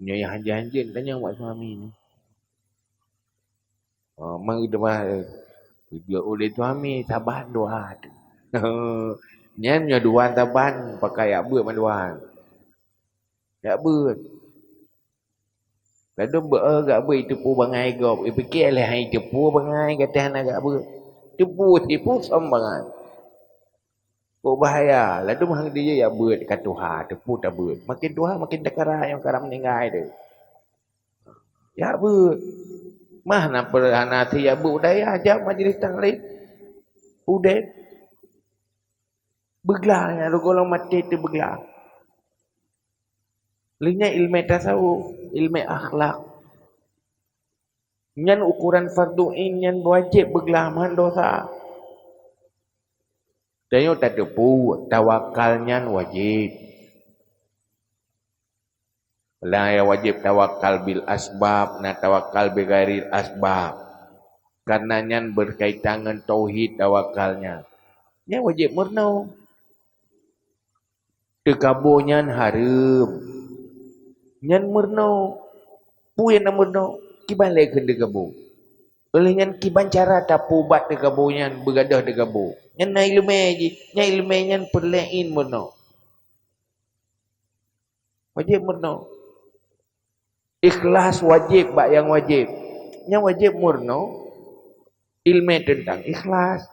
nyoe nyang hanjeuet-hanjeuet tanyong bak suami nyoe. Oh, meudoa, eh, geujok ulèe suami saban dua tu. Nyan nyoe dua saban pakai jak beuet mandua. Jak beuet. Ladôm beu-, eh, jak beuet iteupeue bangai gob. Ipike lé hai iteupeue bangai, gata hana jak beuet. Teupeue, teupeue som bangai. Kok bahaya, ladôm hana dijak beuet ka tuha, teupeue tabeuet. Makin tuha, makin takara nyang ka meuninggai tu. Jak beuet. Mah na per-, hana si jak beuet u dayah, jak majlis taklim. Udeb. Beuglah, nyang gohlom maté teuh beuglah. Lheueh nyan ileumèe tasawuf, ileumèe akhlak. Nyan ukoran fardu ain, nyan wajéb beuglah, man dosa. Tanyoe tateupeue, tawakal nyan wajéb. Na nyang wajéb tawakal bil asbab, na tawakal bighairil asbab. Karena nyan beukaitan ngon tauhid tawakal nyan. Nyan wajéb meurunoe. Teukabo nyan hareuem. Nyan meurunoe. Peue nyang na meurunoe? Kiban lé kheun teukabu. Oleh nyan kiban cara tapeuubat teukabu nyan, beugadôh teukabu. Nyan na iéleumé jih, nyan iéleumé nyan peureulée in meurunoe. Wajéb meurunoe. Ikhlas wajéb bak nyang wajéb. Nyang wajéb meurunoe iéleumé teuntang ikhlas.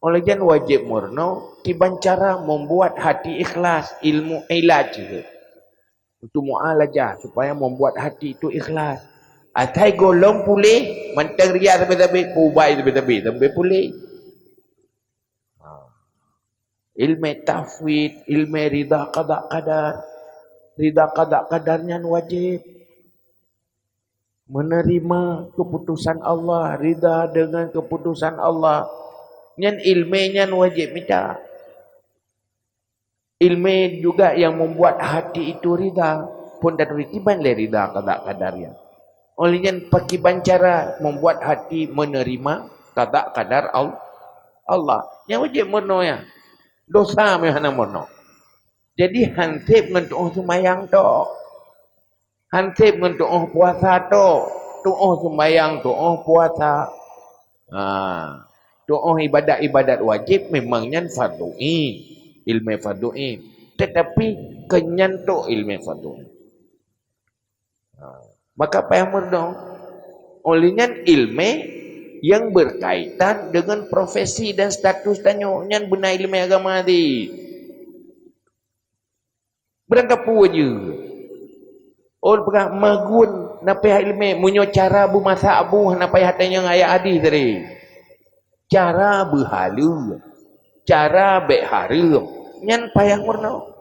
Oleh nyan wajéb meurunoe kiban cara membuat hati ikhlas, ilmu ilaj jih. Untuk mualajah, supaya membuat hati itu ikhlas. Asai gohlom puléh, mantong riak sabe-sabe, peuubat sabe-sabe, sampai puléh. Ha. Ilmu tafwid, ilmu rida qada qadar. Rida qada qadar nyan wajéb. Menerima keputusan Allah, rida dengan keputusan Allah. Nyan iéleumé nyan wajéb mita. Iéleumé juga yang membuat hati itu rida. Phon taturi kiban lé rida qada qadar nyan. Oleh nyan pakiban cara membuat hati menerima qada qadar Al-, Allah. Nyang wajéb meurunoe nyan. Dosa meuhana meurunoe. Jadi hanseb ngon tuoh seumayang tok. Hanseb ngon tuoh puasa tok. Tuoh seumayang, tuoh puasa. Ha. Tuoh ibadat-ibadat wajéb memang nyan fardhu ain. Iéleumé fardhu ain. Tetapi kon nyan tok iéleumé fardhu ain. Ha. Maka payah meurunoe. Oleh nyan iéleumé yang berkaitan dengan profesi dan status tanyoe nyan beuna iéleumé agama di. Beurangkapeue jeuet. Oh peugah magun na payah iéleumé, meunyoe cara beumasak bu hana payah tanyong ayat hadis tadi. Cara beuhaleue, cara bék hareuem, nyan payah meurunoe.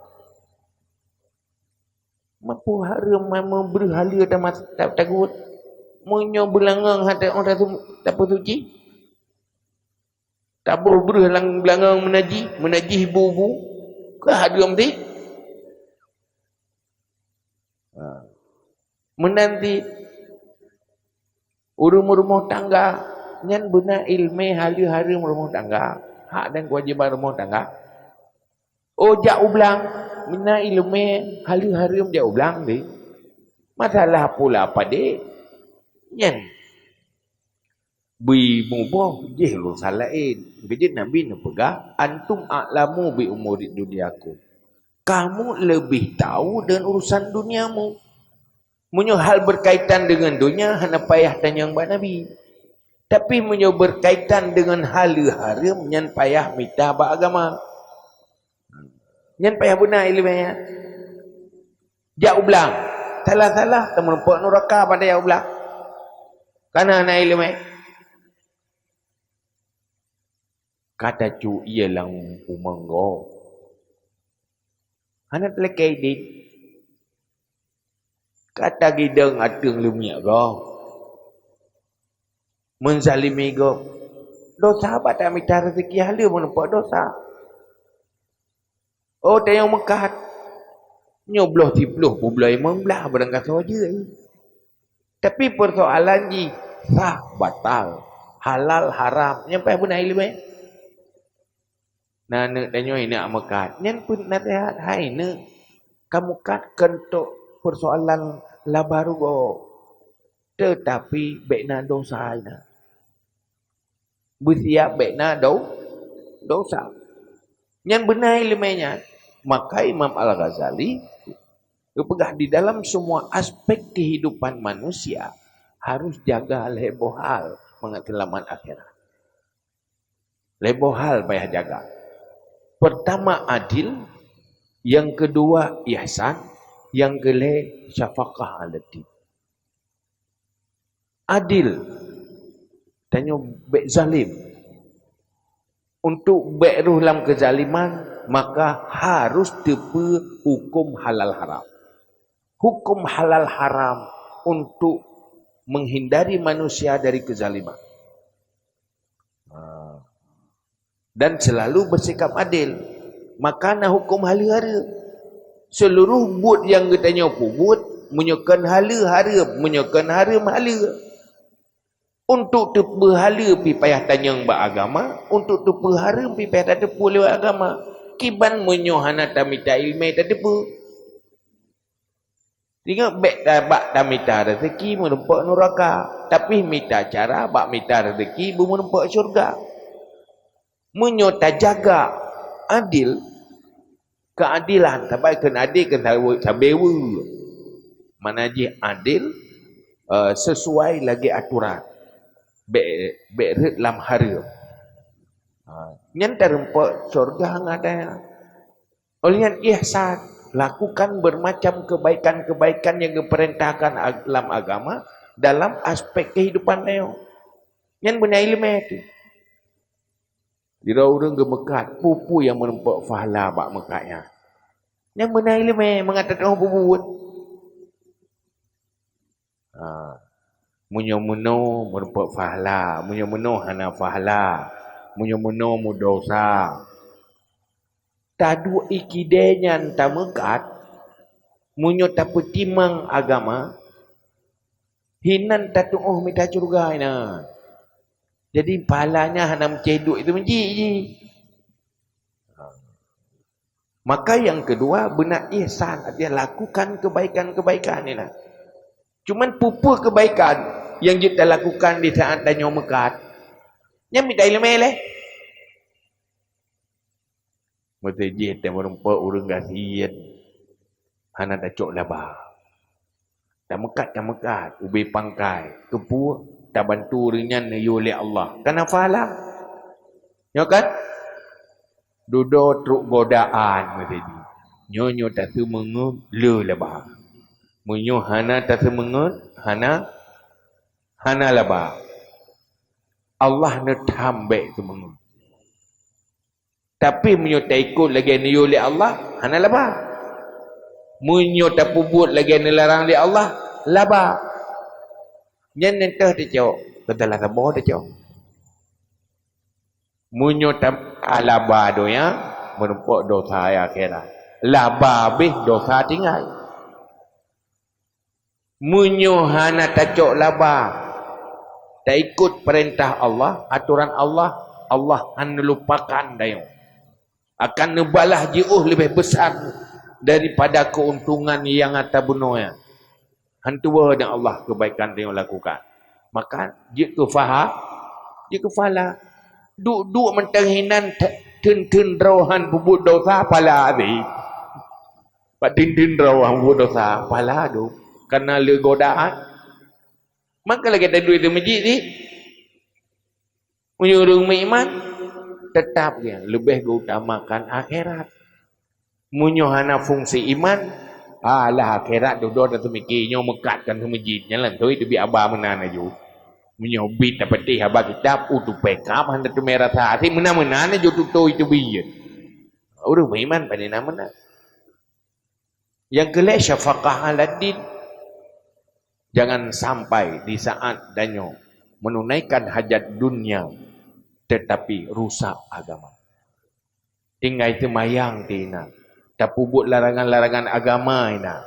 Mapeue hareuem meubeuhaleue tamat tagut? Meunyoe beulangong hana teuoh tapeusuci? Taboh breuh lam beulangong meunajih, meunajih bu-bu, ka hareuem sit. Ha. Meunan sit ureuëng meurumoh tangga, nyan beuna iéleumé haleue hareuem rumoh tangga, hak dan keuwajéban rumoh tangga. Oh jak u blang, meunan iéleumé haleue hareuem jak u blang deh. Masalah pula padé nyan. Bui muboh jih urusan laén. Geujeuet Nabi neupeugah, "Antum a'lamu bi umuri dunyakum." Kamu lebih tahu dengan urusan duniamu. Meunyoe hal berkaitan dengan dunia, hana payah tanyong bak Nabi. Tapi meunyoe berkaitan dengan haleue hareuem, nyan payah mita bak agama. Nyan payah beuna iéleumé nyan. Jak u blang. Salah-salah, teumeurumpok nuraka pada jak u blang. Kana na iéleumé. Ka tacok ie lam umong gob. Hana teulakée idin. Ka tagidong ateueng leumiek gob. Meuzalimi gob. Dosa bak tamita reuzeki haleue meurumpok dosa. Oh, tayong meukat. Nyoe bloh siploh peubloe limong blaih barang gasoe jeuet. Tapi persoalan jih sah batal, halal haram. Nyang payah beuna iéleumé. Na aneuk tanyoe ineuk meukat. Nyan peuet naseuhat, hai neuk, ka meukat keuneuk persoalan laba rugoe. Tetapi bék na dosa inan. Beusiab bék na do-, dosa. Nyan beuna iéleumé nyan. Maka Imam Al-Ghazali geupeugah di dalam semua aspek kehidupan manusia harus jaga lhée boh hal mangat seulamat akhirat. Lhée boh hal payah jaga. Pertama adil, yang kedua ihsan, yang keulhée syafaqah 'alat yatim. Adil. Tanyoe bék zalim. Untuk bék rôh lam keuzaliman, maka harus teupeue huköm halal haram. Huköm halal haram untuk menghindari manusia dari keuzaliman. Ha. Dan selalu bersikap adil. Maka na huköm haleue hareuem. Seluruh buet nyang geutanyoe peubuet, meunyoe kon haleue hareuem, meunyoe kon hareuem haleue. Untuk teupeue haleue pih payah tanyong bak agama, untuk teupeue hareuem pih payah tateupeue lewat agama. Kiban meunyoe hana tamita iéleumé tateupeue. Ingat, bék tabak tamita rezeki meureumpok nuraka, tapi mita cara bak mita rezeki beumeureumpok syurga. Meunyoe tajaga adil, keuadilan, sabai kheun adil kheun sabe-, sabe weue. Makna jih adil, eh, sesuai lagée aturan. Bék, bék rhot lam hareuem. Ha, nyan tarumpok syurga ngon ata nyan. Óh lheueh nyan ihsan, lakukan bermacam kebaikan-kebaikan yang geupeurintahkan ag-, lam agama dalam aspek kehidupan nyoe. Nyan beuna iéleumé teuh. Sidroe ureuëng geumeukat, peue-peue nyang meureumpok pahala bak meukat nyan. Nyan beuna iéleumé mangat tatu'oh peubuet. Ha. Meunyoe meunoe meureumpok pahala, meunyoe meunoe hana pahala, meunyoe meunoe meudosa. Taduek ikidée nyan tameukat, meunyoe tapeutimang agama, hinan tatu'oh mita syeuruga inan. Jadi, pahala nyan hana meucéh duek itu meuji jih. Maka nyang keudua, beuna ihsan, artinya lakukan kebaikan-kebaikan inan. Cuman peue-peue kebaikan nyang jeuet talakukan di saat tanyoe meukat, nyan mita iéleumé lé. Meuseujid teumeureumpok ureuëng gasien, hana tacok laba. Tameukat-tameukat ubé pangkai, keupeue? Tabantu ureuëng nyan neuyue lé Allah. Kana pahala. Nyoe kan? Dudoe trok godaan meuseujid. Nyoe, nyoe taseumeungeut le laba. Meunyoe hana taseumeungeut, hana, hana laba. Allah neutham bék seumeungeut. Tapi meunyoe taikot lagée neuyue lé Allah, hana laba. Meunyoe tapeubuet lagée neularang lé Allah, laba. Nyan nyang teuh tacok, teunteulah saboh tacok. Meunyoe tam-, laba donya, meureumpok dosa di akhirat. Laba habéh, dosa tinggai. Meunyoe hana tacok laba, taikot peurintah Allah, atoran Allah, Allah hana lupakan tanyoe. Akan neubalah jiôh leubeh besar daripada keuntungan nyang ata bunoe nyan. Hantu woe dan Allah kebaikan tanyoe lakukan. Maka, jeuet keu paha-, jeuet keu pahala. Duek-duek mantong hinan te-, teun-teun droe han peubuet dosa, pahala habéh. Bak teun-teun droe han peubuet dosa, pahala dum. Kana le godaan. Maka lagée taduek di meuseujid ni, meunyoe ureuëng meuiman, teutap dia leubeh geuutamakan akhirat. Meunyoe hana fungsi iman, alah akhirat dudoe tateumiki, nyoe meukat kan meuseujid, nyan langsung teubiet haba meunan laju. Meunyoe bit tapatéh haba kitab, u tupée kab hana teumé rasa, até meunan-meunan laju tutôi teubiet. Ureuëng meuiman pane na meunan. Nyang keulhée, syafaqah aladdin. Jangan sampai di saat tanyoe menunaikan hajat dunia, tetapi rusak agama. Tinggai seumayang teuh inan, tapeubuet larangan-larangan agama inan.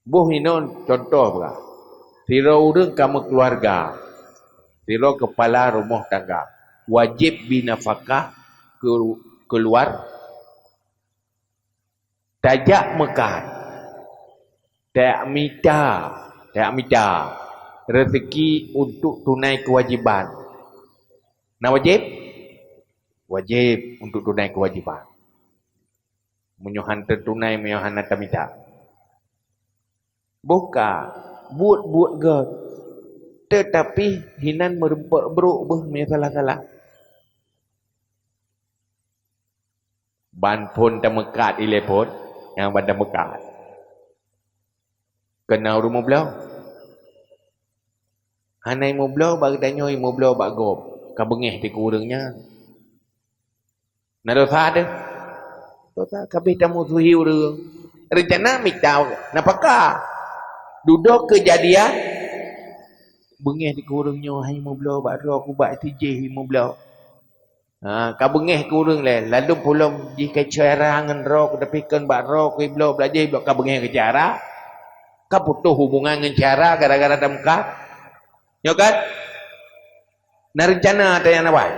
Boh inoe contoh bra. Sidroe ureuëng ka meukeuluwarga, sidroe keupala rumoh tangga, wajéb bri nafakah keu keuluwarga. Tajak meukat, tajak mita, tajak mita reuseuki untuk tunai keuwajéban. Na wajéb? Wajéb untuk tunai keuwajéban. Meunyoe han teutunai, meunyoe hana tamita. Boh ka, buet-buet gét, teutapi hinan meureumpok brok beuh meunyoe salah-salah. Ban phon tameukat ilée phon, nyang ban tameukat. Keunoe ureuëng meubloe. Hana imeubloe bak geutanyoe, imeubloe bak gob. Ka beungéh dikeue ureuëng nyan. Na dosa teuh? Dosa, ka abéh tamusuhi ureuëng. Reuncana mita nafakah. Dudoe keujadian, beungéh dikeue ureuëng nyoe, hai imeubloe bak droe, kubak sijih imeubloe. Ha, ka beungéh keu ureuëng lé, ladôm pulom jih keu syedara ngon droe, tapi kheun bak droe, keu ibloe blah jih, ibloe ka beungéh keu syedara. Ka putôh hubungan ngon syedara gara-gara tameukat. Nyoe kan? Na reuncana ata nyang na bai?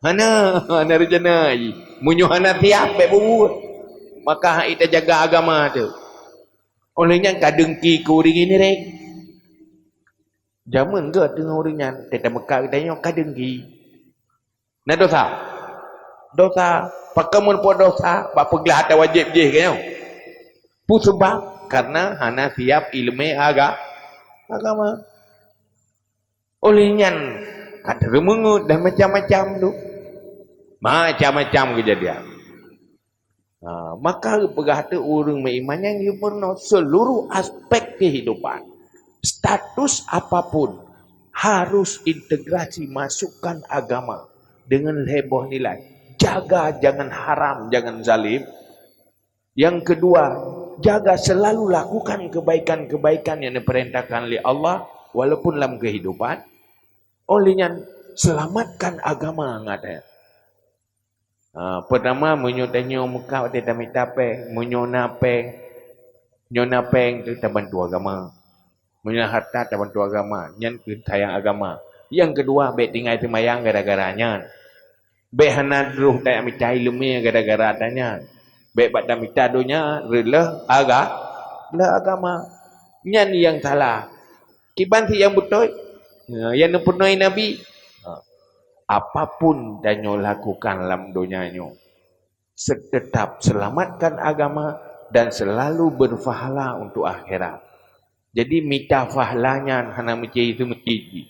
Hana, hana reuncana jih. Meunyoe hana siap, bék bubuet. Maka han ék tajaga agama teuh. Oleh nyan ka dengki keu ureuëng ngieng. Jameun geuh teungoh ureuëng nyan, teuka meukat geutanyoe ka dengki. Na dosa. Dosa. Pakon meurumpok dosa, bak peuglah ata wajéb jih keu nyoe. Peue seubab? Karena hana siab iéleumé aga-, agama. Oleh nyan, ka teureumeungeut dan macam-macam tu. Macam-macam keujadian. Ha, maka geupeugah teuk ureuëng meuiman nyang geupeurunoe seluruh aspek kehidupan. Status apapun harus integrasi masukkan agama dengan lhée boh nilai. Jaga jangan haram, jangan zalim. Yang kedua, jaga selalu lakukan kebaikan-kebaikan yang diperintahkan oleh Allah walaupun lam kehidupan. Oleh nyan, selamatkan agama ngat. Ha, pertama, meunyoe tanyoe meukat watée tamita péng, meunyoe na péng, nyoe na péng tu tabantu agama. Meunyoe na harta tabantu agama, nyan keu sayang agama. Yang kedua, bék tinggai seumayang gara-gara nyan. Bék hana droh tamita iéleumé gara-gara ata nyan. Bék bak tamita donya reuloh aga-, reuloh agama. Nyan nyang salah. Kiban si nyang beutôi, nyang neupeurunoe Nabi. Ha. Apapun tanyoe lakukan lam donya nyoe, se-, tetap selamatkan agama dan selalu berpahala untuk akhirat. Jadi mita pahala nyan hana meucai seumeujid jih.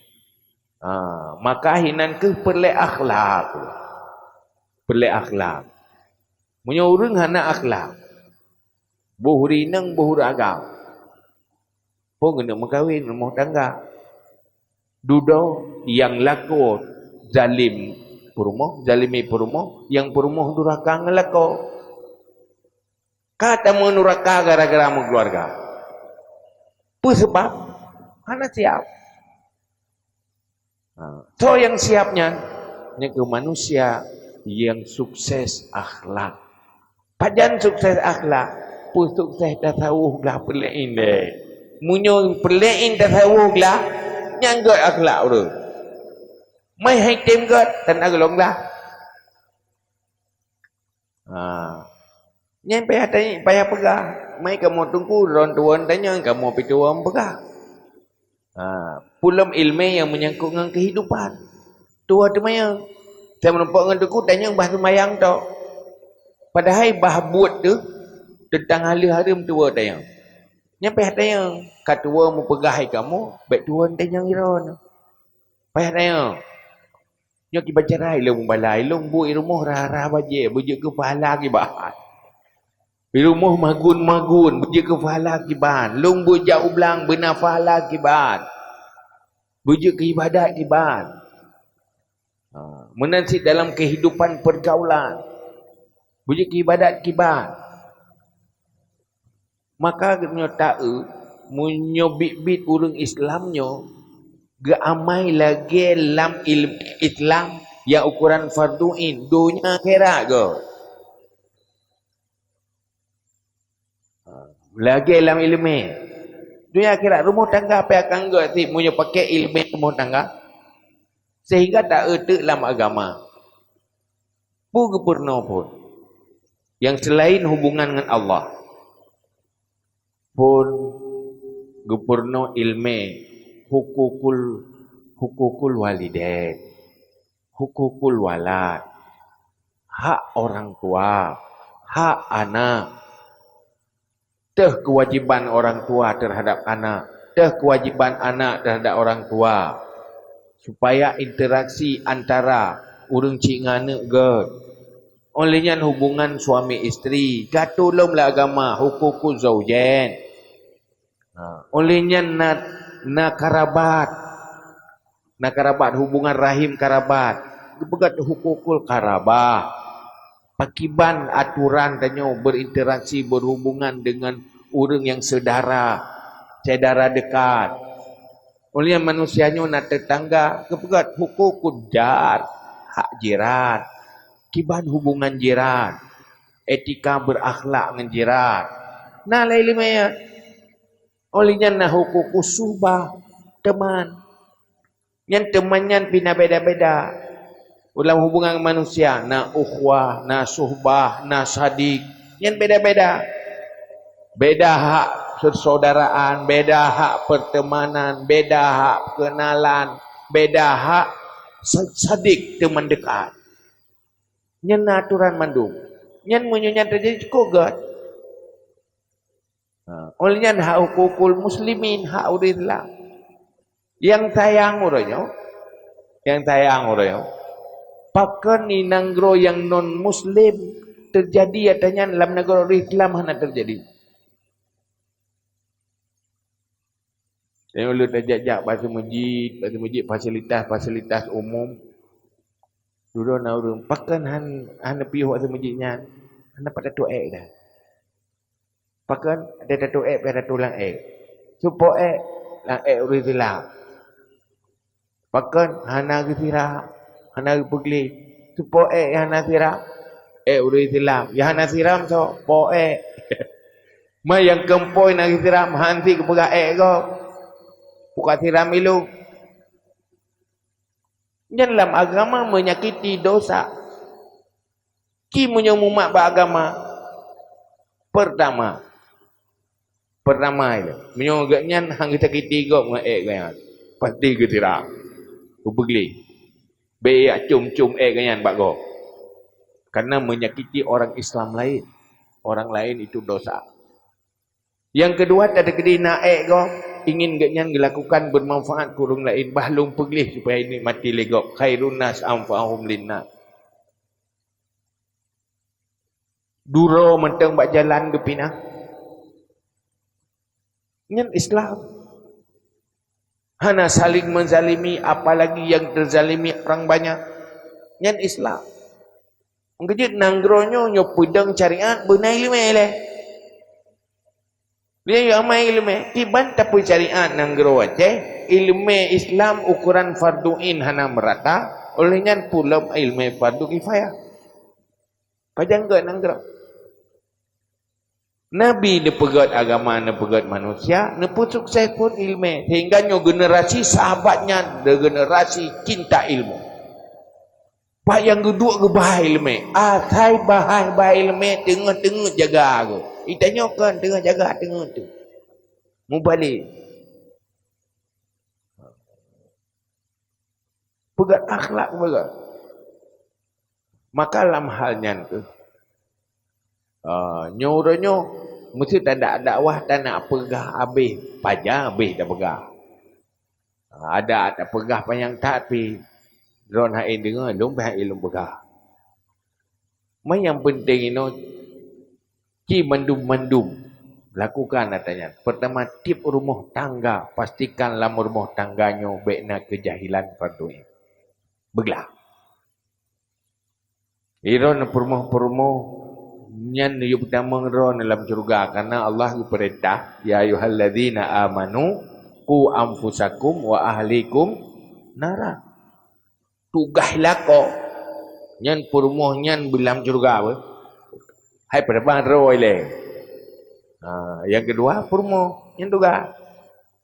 Ha, maka hinan keuh peureulée akhlak. Peureulée akhlak. Meunyoe ureuëng hana akhlak, boh ureuëng inong, boh ureuëng agam, peue geuneuk meukawen, rumoh tangga. Dudoe nyang lakoe zalim peurumoh, zalimi peurumoh, nyang peurumoh duraka ngon lakoe. Ka tameu nuraka gara-gara meukeuluwarga. Peue seubab? Hana siab. Ha, soe nyang siab nyan? Nyan keuh manusia nyang sukses akhlak. Pajan sukses akhlak? Peue sukses tasawuf glah peureulée indée. Meunyoe peureulée in tasawuf glah, nyan gét akhlak ureuëng. Mai hai tem gét, tan agulong glah. Ha. Nyan payah tanya, payah peugah. Mai kamoe teungku, droen tuan tanyong, kamoe pih tuan peugah. Ha. Peue lom iéleumé nyang meunyangkot ngon keuhidupan. Tuan teumanyong. Saya meurumpok ngon teungku, tanyong bah seumayang tok. Padahai bah buet tu teuntang haleuh hareuem tuan tanyong. Nyan payah tanyong. Ka tuan meupeugah hai kamoe, bék tuan tanyong droen. Payah tanyong. Nyoe kiban cara ilôn mubala, ilôn buet i rumoh rara bajée, beujeuet keu pahala kiban. I rumoh magun-magun, beujeuet keu pahala kiban. Lôn buet jak u blang, beuna pahala kiban. Beujeuet keu ibadat kiban. Ha, meunan cit dalam kehidupan pergaulan. Beujeuet keu ibadat kiban. Maka geutanyoe taeu, meunyoe biet-biet ureuëng Islam nyoe geuamai lagée lam iéleumé Islam nyang ukoran fardhu ain, donya akhirat gét. Lagée lam iéleumé. Donya akhirat, rumoh tangga pih akan gét cit meunyoe paké iéleumé rumoh tangga. Sehingga taeu teuk lam agama. Peue geupeurunoe phon nyang seulaén hubungan ngon Allah? Phon geupeurunoe iéleumé hukukul, hukukul walidain, hukukul walad, hak orang tua, hak anak. Teuh keuwajiban orang tua teuhadap anak, teuh keuwajiban anak teuhadap orang tua, supaya interaksi antara ureuëng cit ngon aneuëk gét. Óh lheueh nyan hubungan suami isteri, ka teuh lom lé agama, hukukuz zaujain. Ha, óh lheueh nyan na, na karabat. Na karabat, hubungan rahim karabat. Geupeugah hukukul karabah. Pakiban aturan tanyoe berinteraksi, berhubungan dengan ureuëng nyang syedara, syedara dekat. Óh lheueh nyan manusia nyoe na tetangga, geupeugah hukukud jar, hak jiran. Kiban hubungan jiran, etika berakhlak ngon jiran. Na lé iéleumé nyan. Óh lheueh nyan na hukukus suhbah, teman. Nyan teuma nyan pih na beda-beda. Lam hubungan manusia, na ukhuwah, na suhbah, na sadiq. Nyan beda-beda. Beda hak persaudaraan, beda hak pertemanan, beda hak perkenalan, beda hak sa-, sadik teumandeukat. Nyan na aturan mandum. Nyan meunyoe nyan teujadi cukôp gét. Ha, oleh nyan hak hukukul muslimin, hak ureuëng Islam. Nyang sayang uroe nyoe, nyang sayang uroe nyoe, pakon di nanggroe nyang non muslim teujadi atra nyan, lam nanggroe ureuëng Islam hana teujadi. Tanyoe lôn tajak-jak bak seumeujid, bak seumeujid fasilitas-fasilitas umum. Dudoe na ureuëng, pakon han, hana piôh bak seumeujid nyan? Hana pat tatuek dah. Pakon? Ada tatuek, ada tulang ék. Supo ék, lam ék ureuëng Islam. Pakon? Hana geusiram, hana geupeugleh. Supo ék nyang hana siram? Ék ureuëng Islam. Nyang hana siram soe? Po ék. Ma nyang keumpoi na geusiram, han sit geupeugah ék gob. Buka siram ilung. Nyan lam agama menyakiti dosa. Ci meunyoe mumat bak agama, pertama, pertama ilée, meunyoe gobnyan han geusakiti gob ngon ék gobnyan, pasti geusiram, geupeugleh. Bék jak com-com ék gobnyan bak gob. Karena menyakiti orang Islam lain. Orang lain itu dosa. Nyang keudua, tadeuk di na ék gob, ingin gobnyan geulakukan beumanfaat keu ureuëng laén, bah lôn peugleh supaya nikmati lé gob, khairun nas anfa'uhum linnas. Duroe mantong bak jalan geupinah. Nyan Islam. Hana saling menzalimi, apalagi yang terzalimi orang banyak. Nyan Islam. Keujeuet nanggroe nyoe, nyoe peudong syariat beuna iéleumé lé. Lé amai iéleumé, kiban tapeusyariat nanggroe Aceh, iéleumé Islam ukuran fardu ain hana meurata, oleh nyan pulom iéleumé fardu kifayah. Pajan gét nanggroe. Nabi neupeugét agama, neupeugét manusia, neupeusukses phon iéleumé, sehingga nyoe generasi sahabat nyan, de generasi cinta ilmu. Pat nyang geuduek geuba iéleumé, asai bahai ba iéleumé teungoh-teungoh jaga geuh. Geutanyoe kon teungoh jaga teungoh tu. Mubalek. Peugét akhlak peugét. Maka lam hal nyan kheueh, ah, nyoe uroe nyoe meusti tadak dakwah, tanak peugah abéh, pajan abéh tapeugah. Adak tapeugah panyang that pih, droen hana deungoe, lôn pih hana lôn peugah. Meunyang peunteng inoe, ci mandum-mandum lakukan atra nyan. Pertama, tiep rumoh tangga, pastikan lam rumoh tangga nyoe bék na keujahilan fardu ain. Beuglah. Droen peurumoh-peurumoh nyan yub tamong droen lam syeuruga, karena Allah geupeurintah, "Ya ayyuhalladzina amanu, qu anfusakum wa ahlikum nara." Tugaih lakoe nyan peurumoh nyan beulam syeuruga beuh. Hai peureuban droe ilée. Ha, nyang keudua peurumoh nyan tugaih.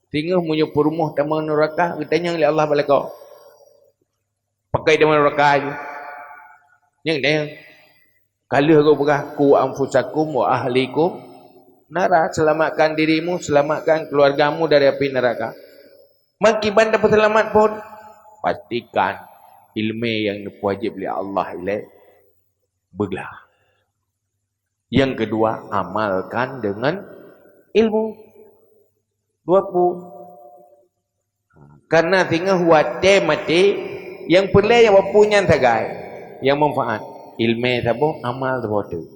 Singoh meunyoe peurumoh tamong nuraka, geutanyong lé Allah bak lakoe. Pakon tamong nuraka jih? Nyan geutanyong. Ka lheueh geupeugah, "Qu anfusakum wa ahlikum nara," selamatkan dirimu, selamatkan keluargamu dari api neraka. Meukiban tapeuseulamat phon, pastikan iéleumé nyang neupeuwajéb lé Allah ilée beuglah. Nyang keudua, amalkan deungon ilmu. Dua peue. Karena singoh watée maté, nyang peureulée nyang peue nyan sagai, nyang manfaat. Iéleumé saboh, amal saboh teuk.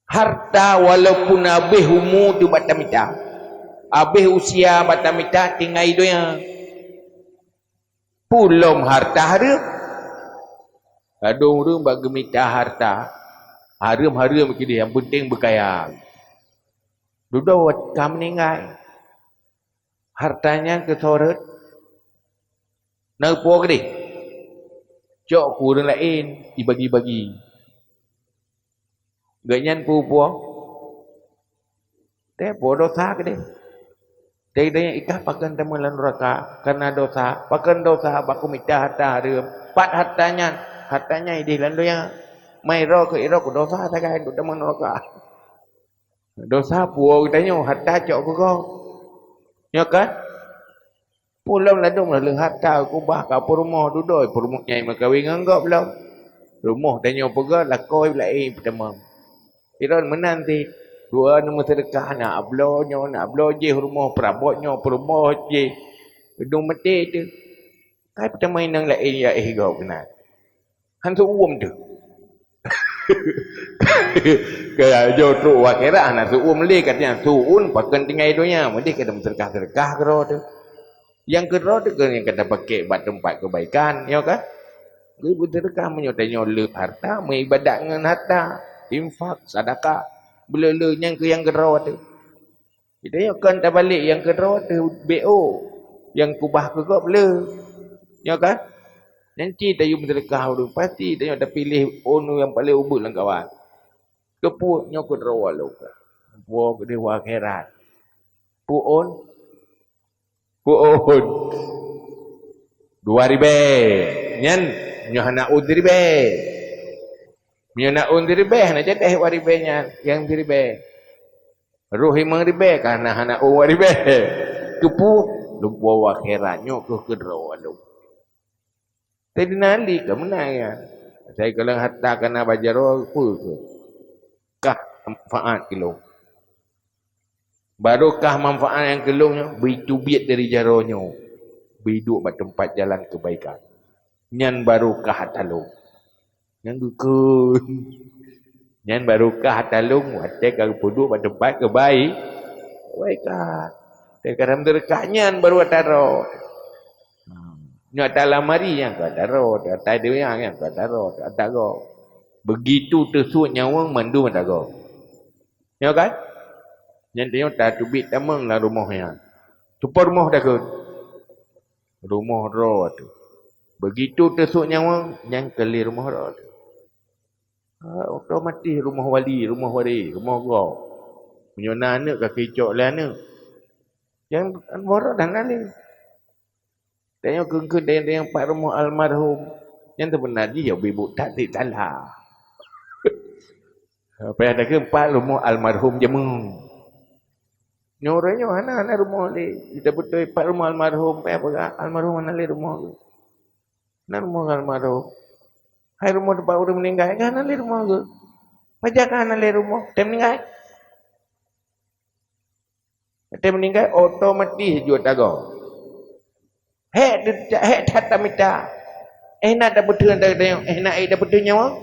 Harta walaupun abéh umu teuh bak tamita, abéh usia bak tamita, tinggai donya. Pulom harta hareuem. Ladôm ureuëng bak geumita harta, hareuem-hareuem keudeh, nyang peunteng beukaya. Dudoe ka meuninggai. Harta nyan keu soe rhot? Na geupuwoe keudeh? Cok keu ureuëng laén, ibagi-bagi. Gobnyan peue geupuwoe? Teupuwoe dosa keudeh. Teudeungoe ikah pakon tamong lam nuraka karena dosa. Pakon dosa? Bak kumita harta hareuem. Pat harta nyan? Harta nyan ideh lam donya. Mai roh keu iroh keu dosa sagai untuk tamong nuraka. Dosa puwoe geutanyoe, harta cok keu gob. Nyo kan? Peue lom ladôm lheueh harta keubah ka peurumoh dudoe, peurumoh nyang meukawen ngon gob lom. Rumoh tanyoe peugah lakoe laén peutamong. Sidroe meunan cit, dua neumeuseudeukah, na abloe nyoe, na abloe jih rumoh, peurabot nyoe, peurumoh jih. Geudong maté teuh. Kai peutamong inong laén ya éh gob keunan. Han seuuem teuh. Keu laju trok u akhirat hana seuuem lé, katanya seuuem pakon tinggai donya, meudeh ka meuseudeukah-seudeukah keudroe teuh. Nyang keudroe teuh keu nyang ka tapakèk bak teumpat keubaikan, nyo kan? Geubri seudeukah meunyoe tanyoe leueb harta, meuibadat ngon harta, infak, sedekah, beuleu-leu nyang keu nyang keudroe teuh. Geutanyoe kon tabalek nyang keudroe teuh B O, nyang keubah keu gob le. Nyo kan? Nyan cit tayue meuseudeukah ureueng, pasti tanyoe tapiléh ureueng nyang paleng ubeut lam kawan. Keupeue nyoe keudroe lom? Puwoe keudeh u akhirat. Peuon? Peuon? Dua ribèe. Nyan nyoe hana ôn siribèe. Meunyoe na ôn siribèe, hana jadeh dua ribèe nyan, nyang siribèe. Roh limong ribèe ka hana, hana ôn dua ribèe. Keupeue? Lumpoe u akhirat, nyoe keuh keudroe lom. Saidina Ali ka meunan nyan. Asai kalon harta kana bak jaroe peue keuh? Kah manfaat keu lôn. Barokah manfaat nyang keu lôn nyoe, bri teubiet dari jaroe nyoe. Bri duek bak teumpat jalan keubaikan. Nyan barokah ata lôn. Nyang geukheun. Nyan barokah ata lôn watèe ka geupeuduek bak teumpat keubai-, keubaikan. Watèe ka rhom teureukah nyan baru ata rot. Hmm. Nyoe ata lamari nyang ka ata rot, ata donya nyang ka ata rot, ata gob. Begitu teusuet nyawöng mandum ata gob. Nyo kan? Nyan tanyoe tateubiet tamong lam rumoh nyan. Teupeue rumoh takheun? Rumoh droe teuh. Begitu teusuet nyawöng, nyan keuh lé rumoh droe teuh. Ha, otomatis rumoh wali, rumoh waréh, rumoh gob. Meunyoe na aneuk ka geucok lé aneuk. Nyang rumoh droe hana lé. Tanyoe kheun-kheun dayang-dayang pat rumoh almarhum. Nyan seubeuna jih ya bri buet that cit salah. Payah takheun pat rumoh almarhum jameun. Nyoe uroe nyoe hana, hana rumoh lé. Ita beutôi pat rumoh almarhum, payah peugah almarhum hana lé rumoh. Na rumoh almarhum. Hai rumoh teumpat ureueng meuninggai, kan hana lé rumoh geuh. Pajan ka hana lé rumoh, teuh meuninggai. Watèe meuninggai, otomatis jeuet tagoe. Hék, hék that tamita. Eh, na tapeutheun, eh, na ék tapeutheun nyawöng?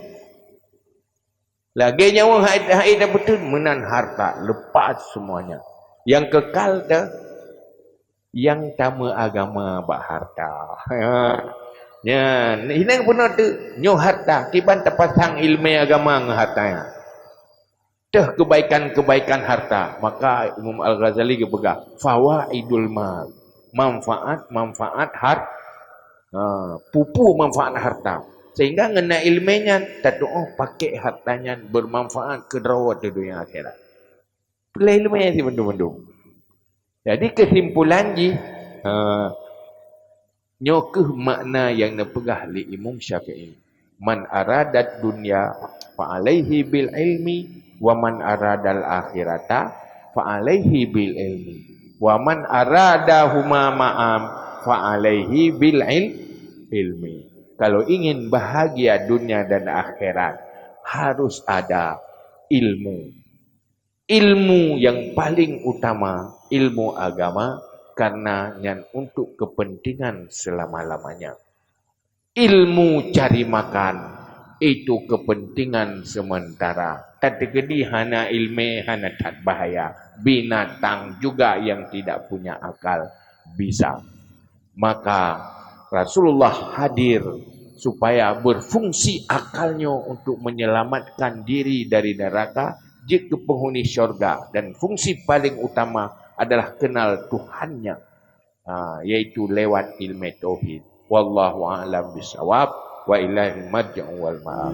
Lagèe nyawöng hai, hai tapeutheun, meunan harta, lepas semuanya. Nyang kekal teuh, nyang tameuagama bak harta. Nyan, inong peunoh teuh, nyoe harta, kiban tapasang ileumèe agama ngon harta nyan. Teuh keubaikan-keubaikan harta. Maka Imam Al-Ghazali geupeugah, "Fawaidul mal." Manfaat-manfaat har-, ha, peue-peue manfaat harta. Sehingga ngon na ileumèe nyan, tatu'oh pakèk harta nyan beumanfaat keu droe teuh donya akhirat. Peureulèe ileumèe cit mandum-mandum. Jadi, keusimpulan jih, ha, nyoe keuh makna nyang neupeugah lé Imam Syafi'i, "Man aradad dunya fa alaihi bil ilmi, wa man aradal akhirata fa alaihi bil ilmi, wa man aradahuma ma'an fa alaihi bil il-, ilmi." Kalau ingin bahagia dunia dan akhirat, harus ada ilmu. Ilmu yang paling utama, ilmu agama, karena nyan untuk kepentingan selama-lamanya. Ilmu cari makan, itu kepentingan sementara. Tateukeudi hana ileumèe, hana that bahaya. Binatang juga yang tidak punya akal bisa. Maka Rasulullah hadir supaya berfungsi akalnya untuk menyelamatkan diri dari neraka, jeuet keu penghuni syurga, dan fungsi paling utama adalah kenal Tuhannya, ha, yaitu lewat ilmu tauhid. Wallahu a'lam bishawab, wa ilaihil marji'u wal ma'ab.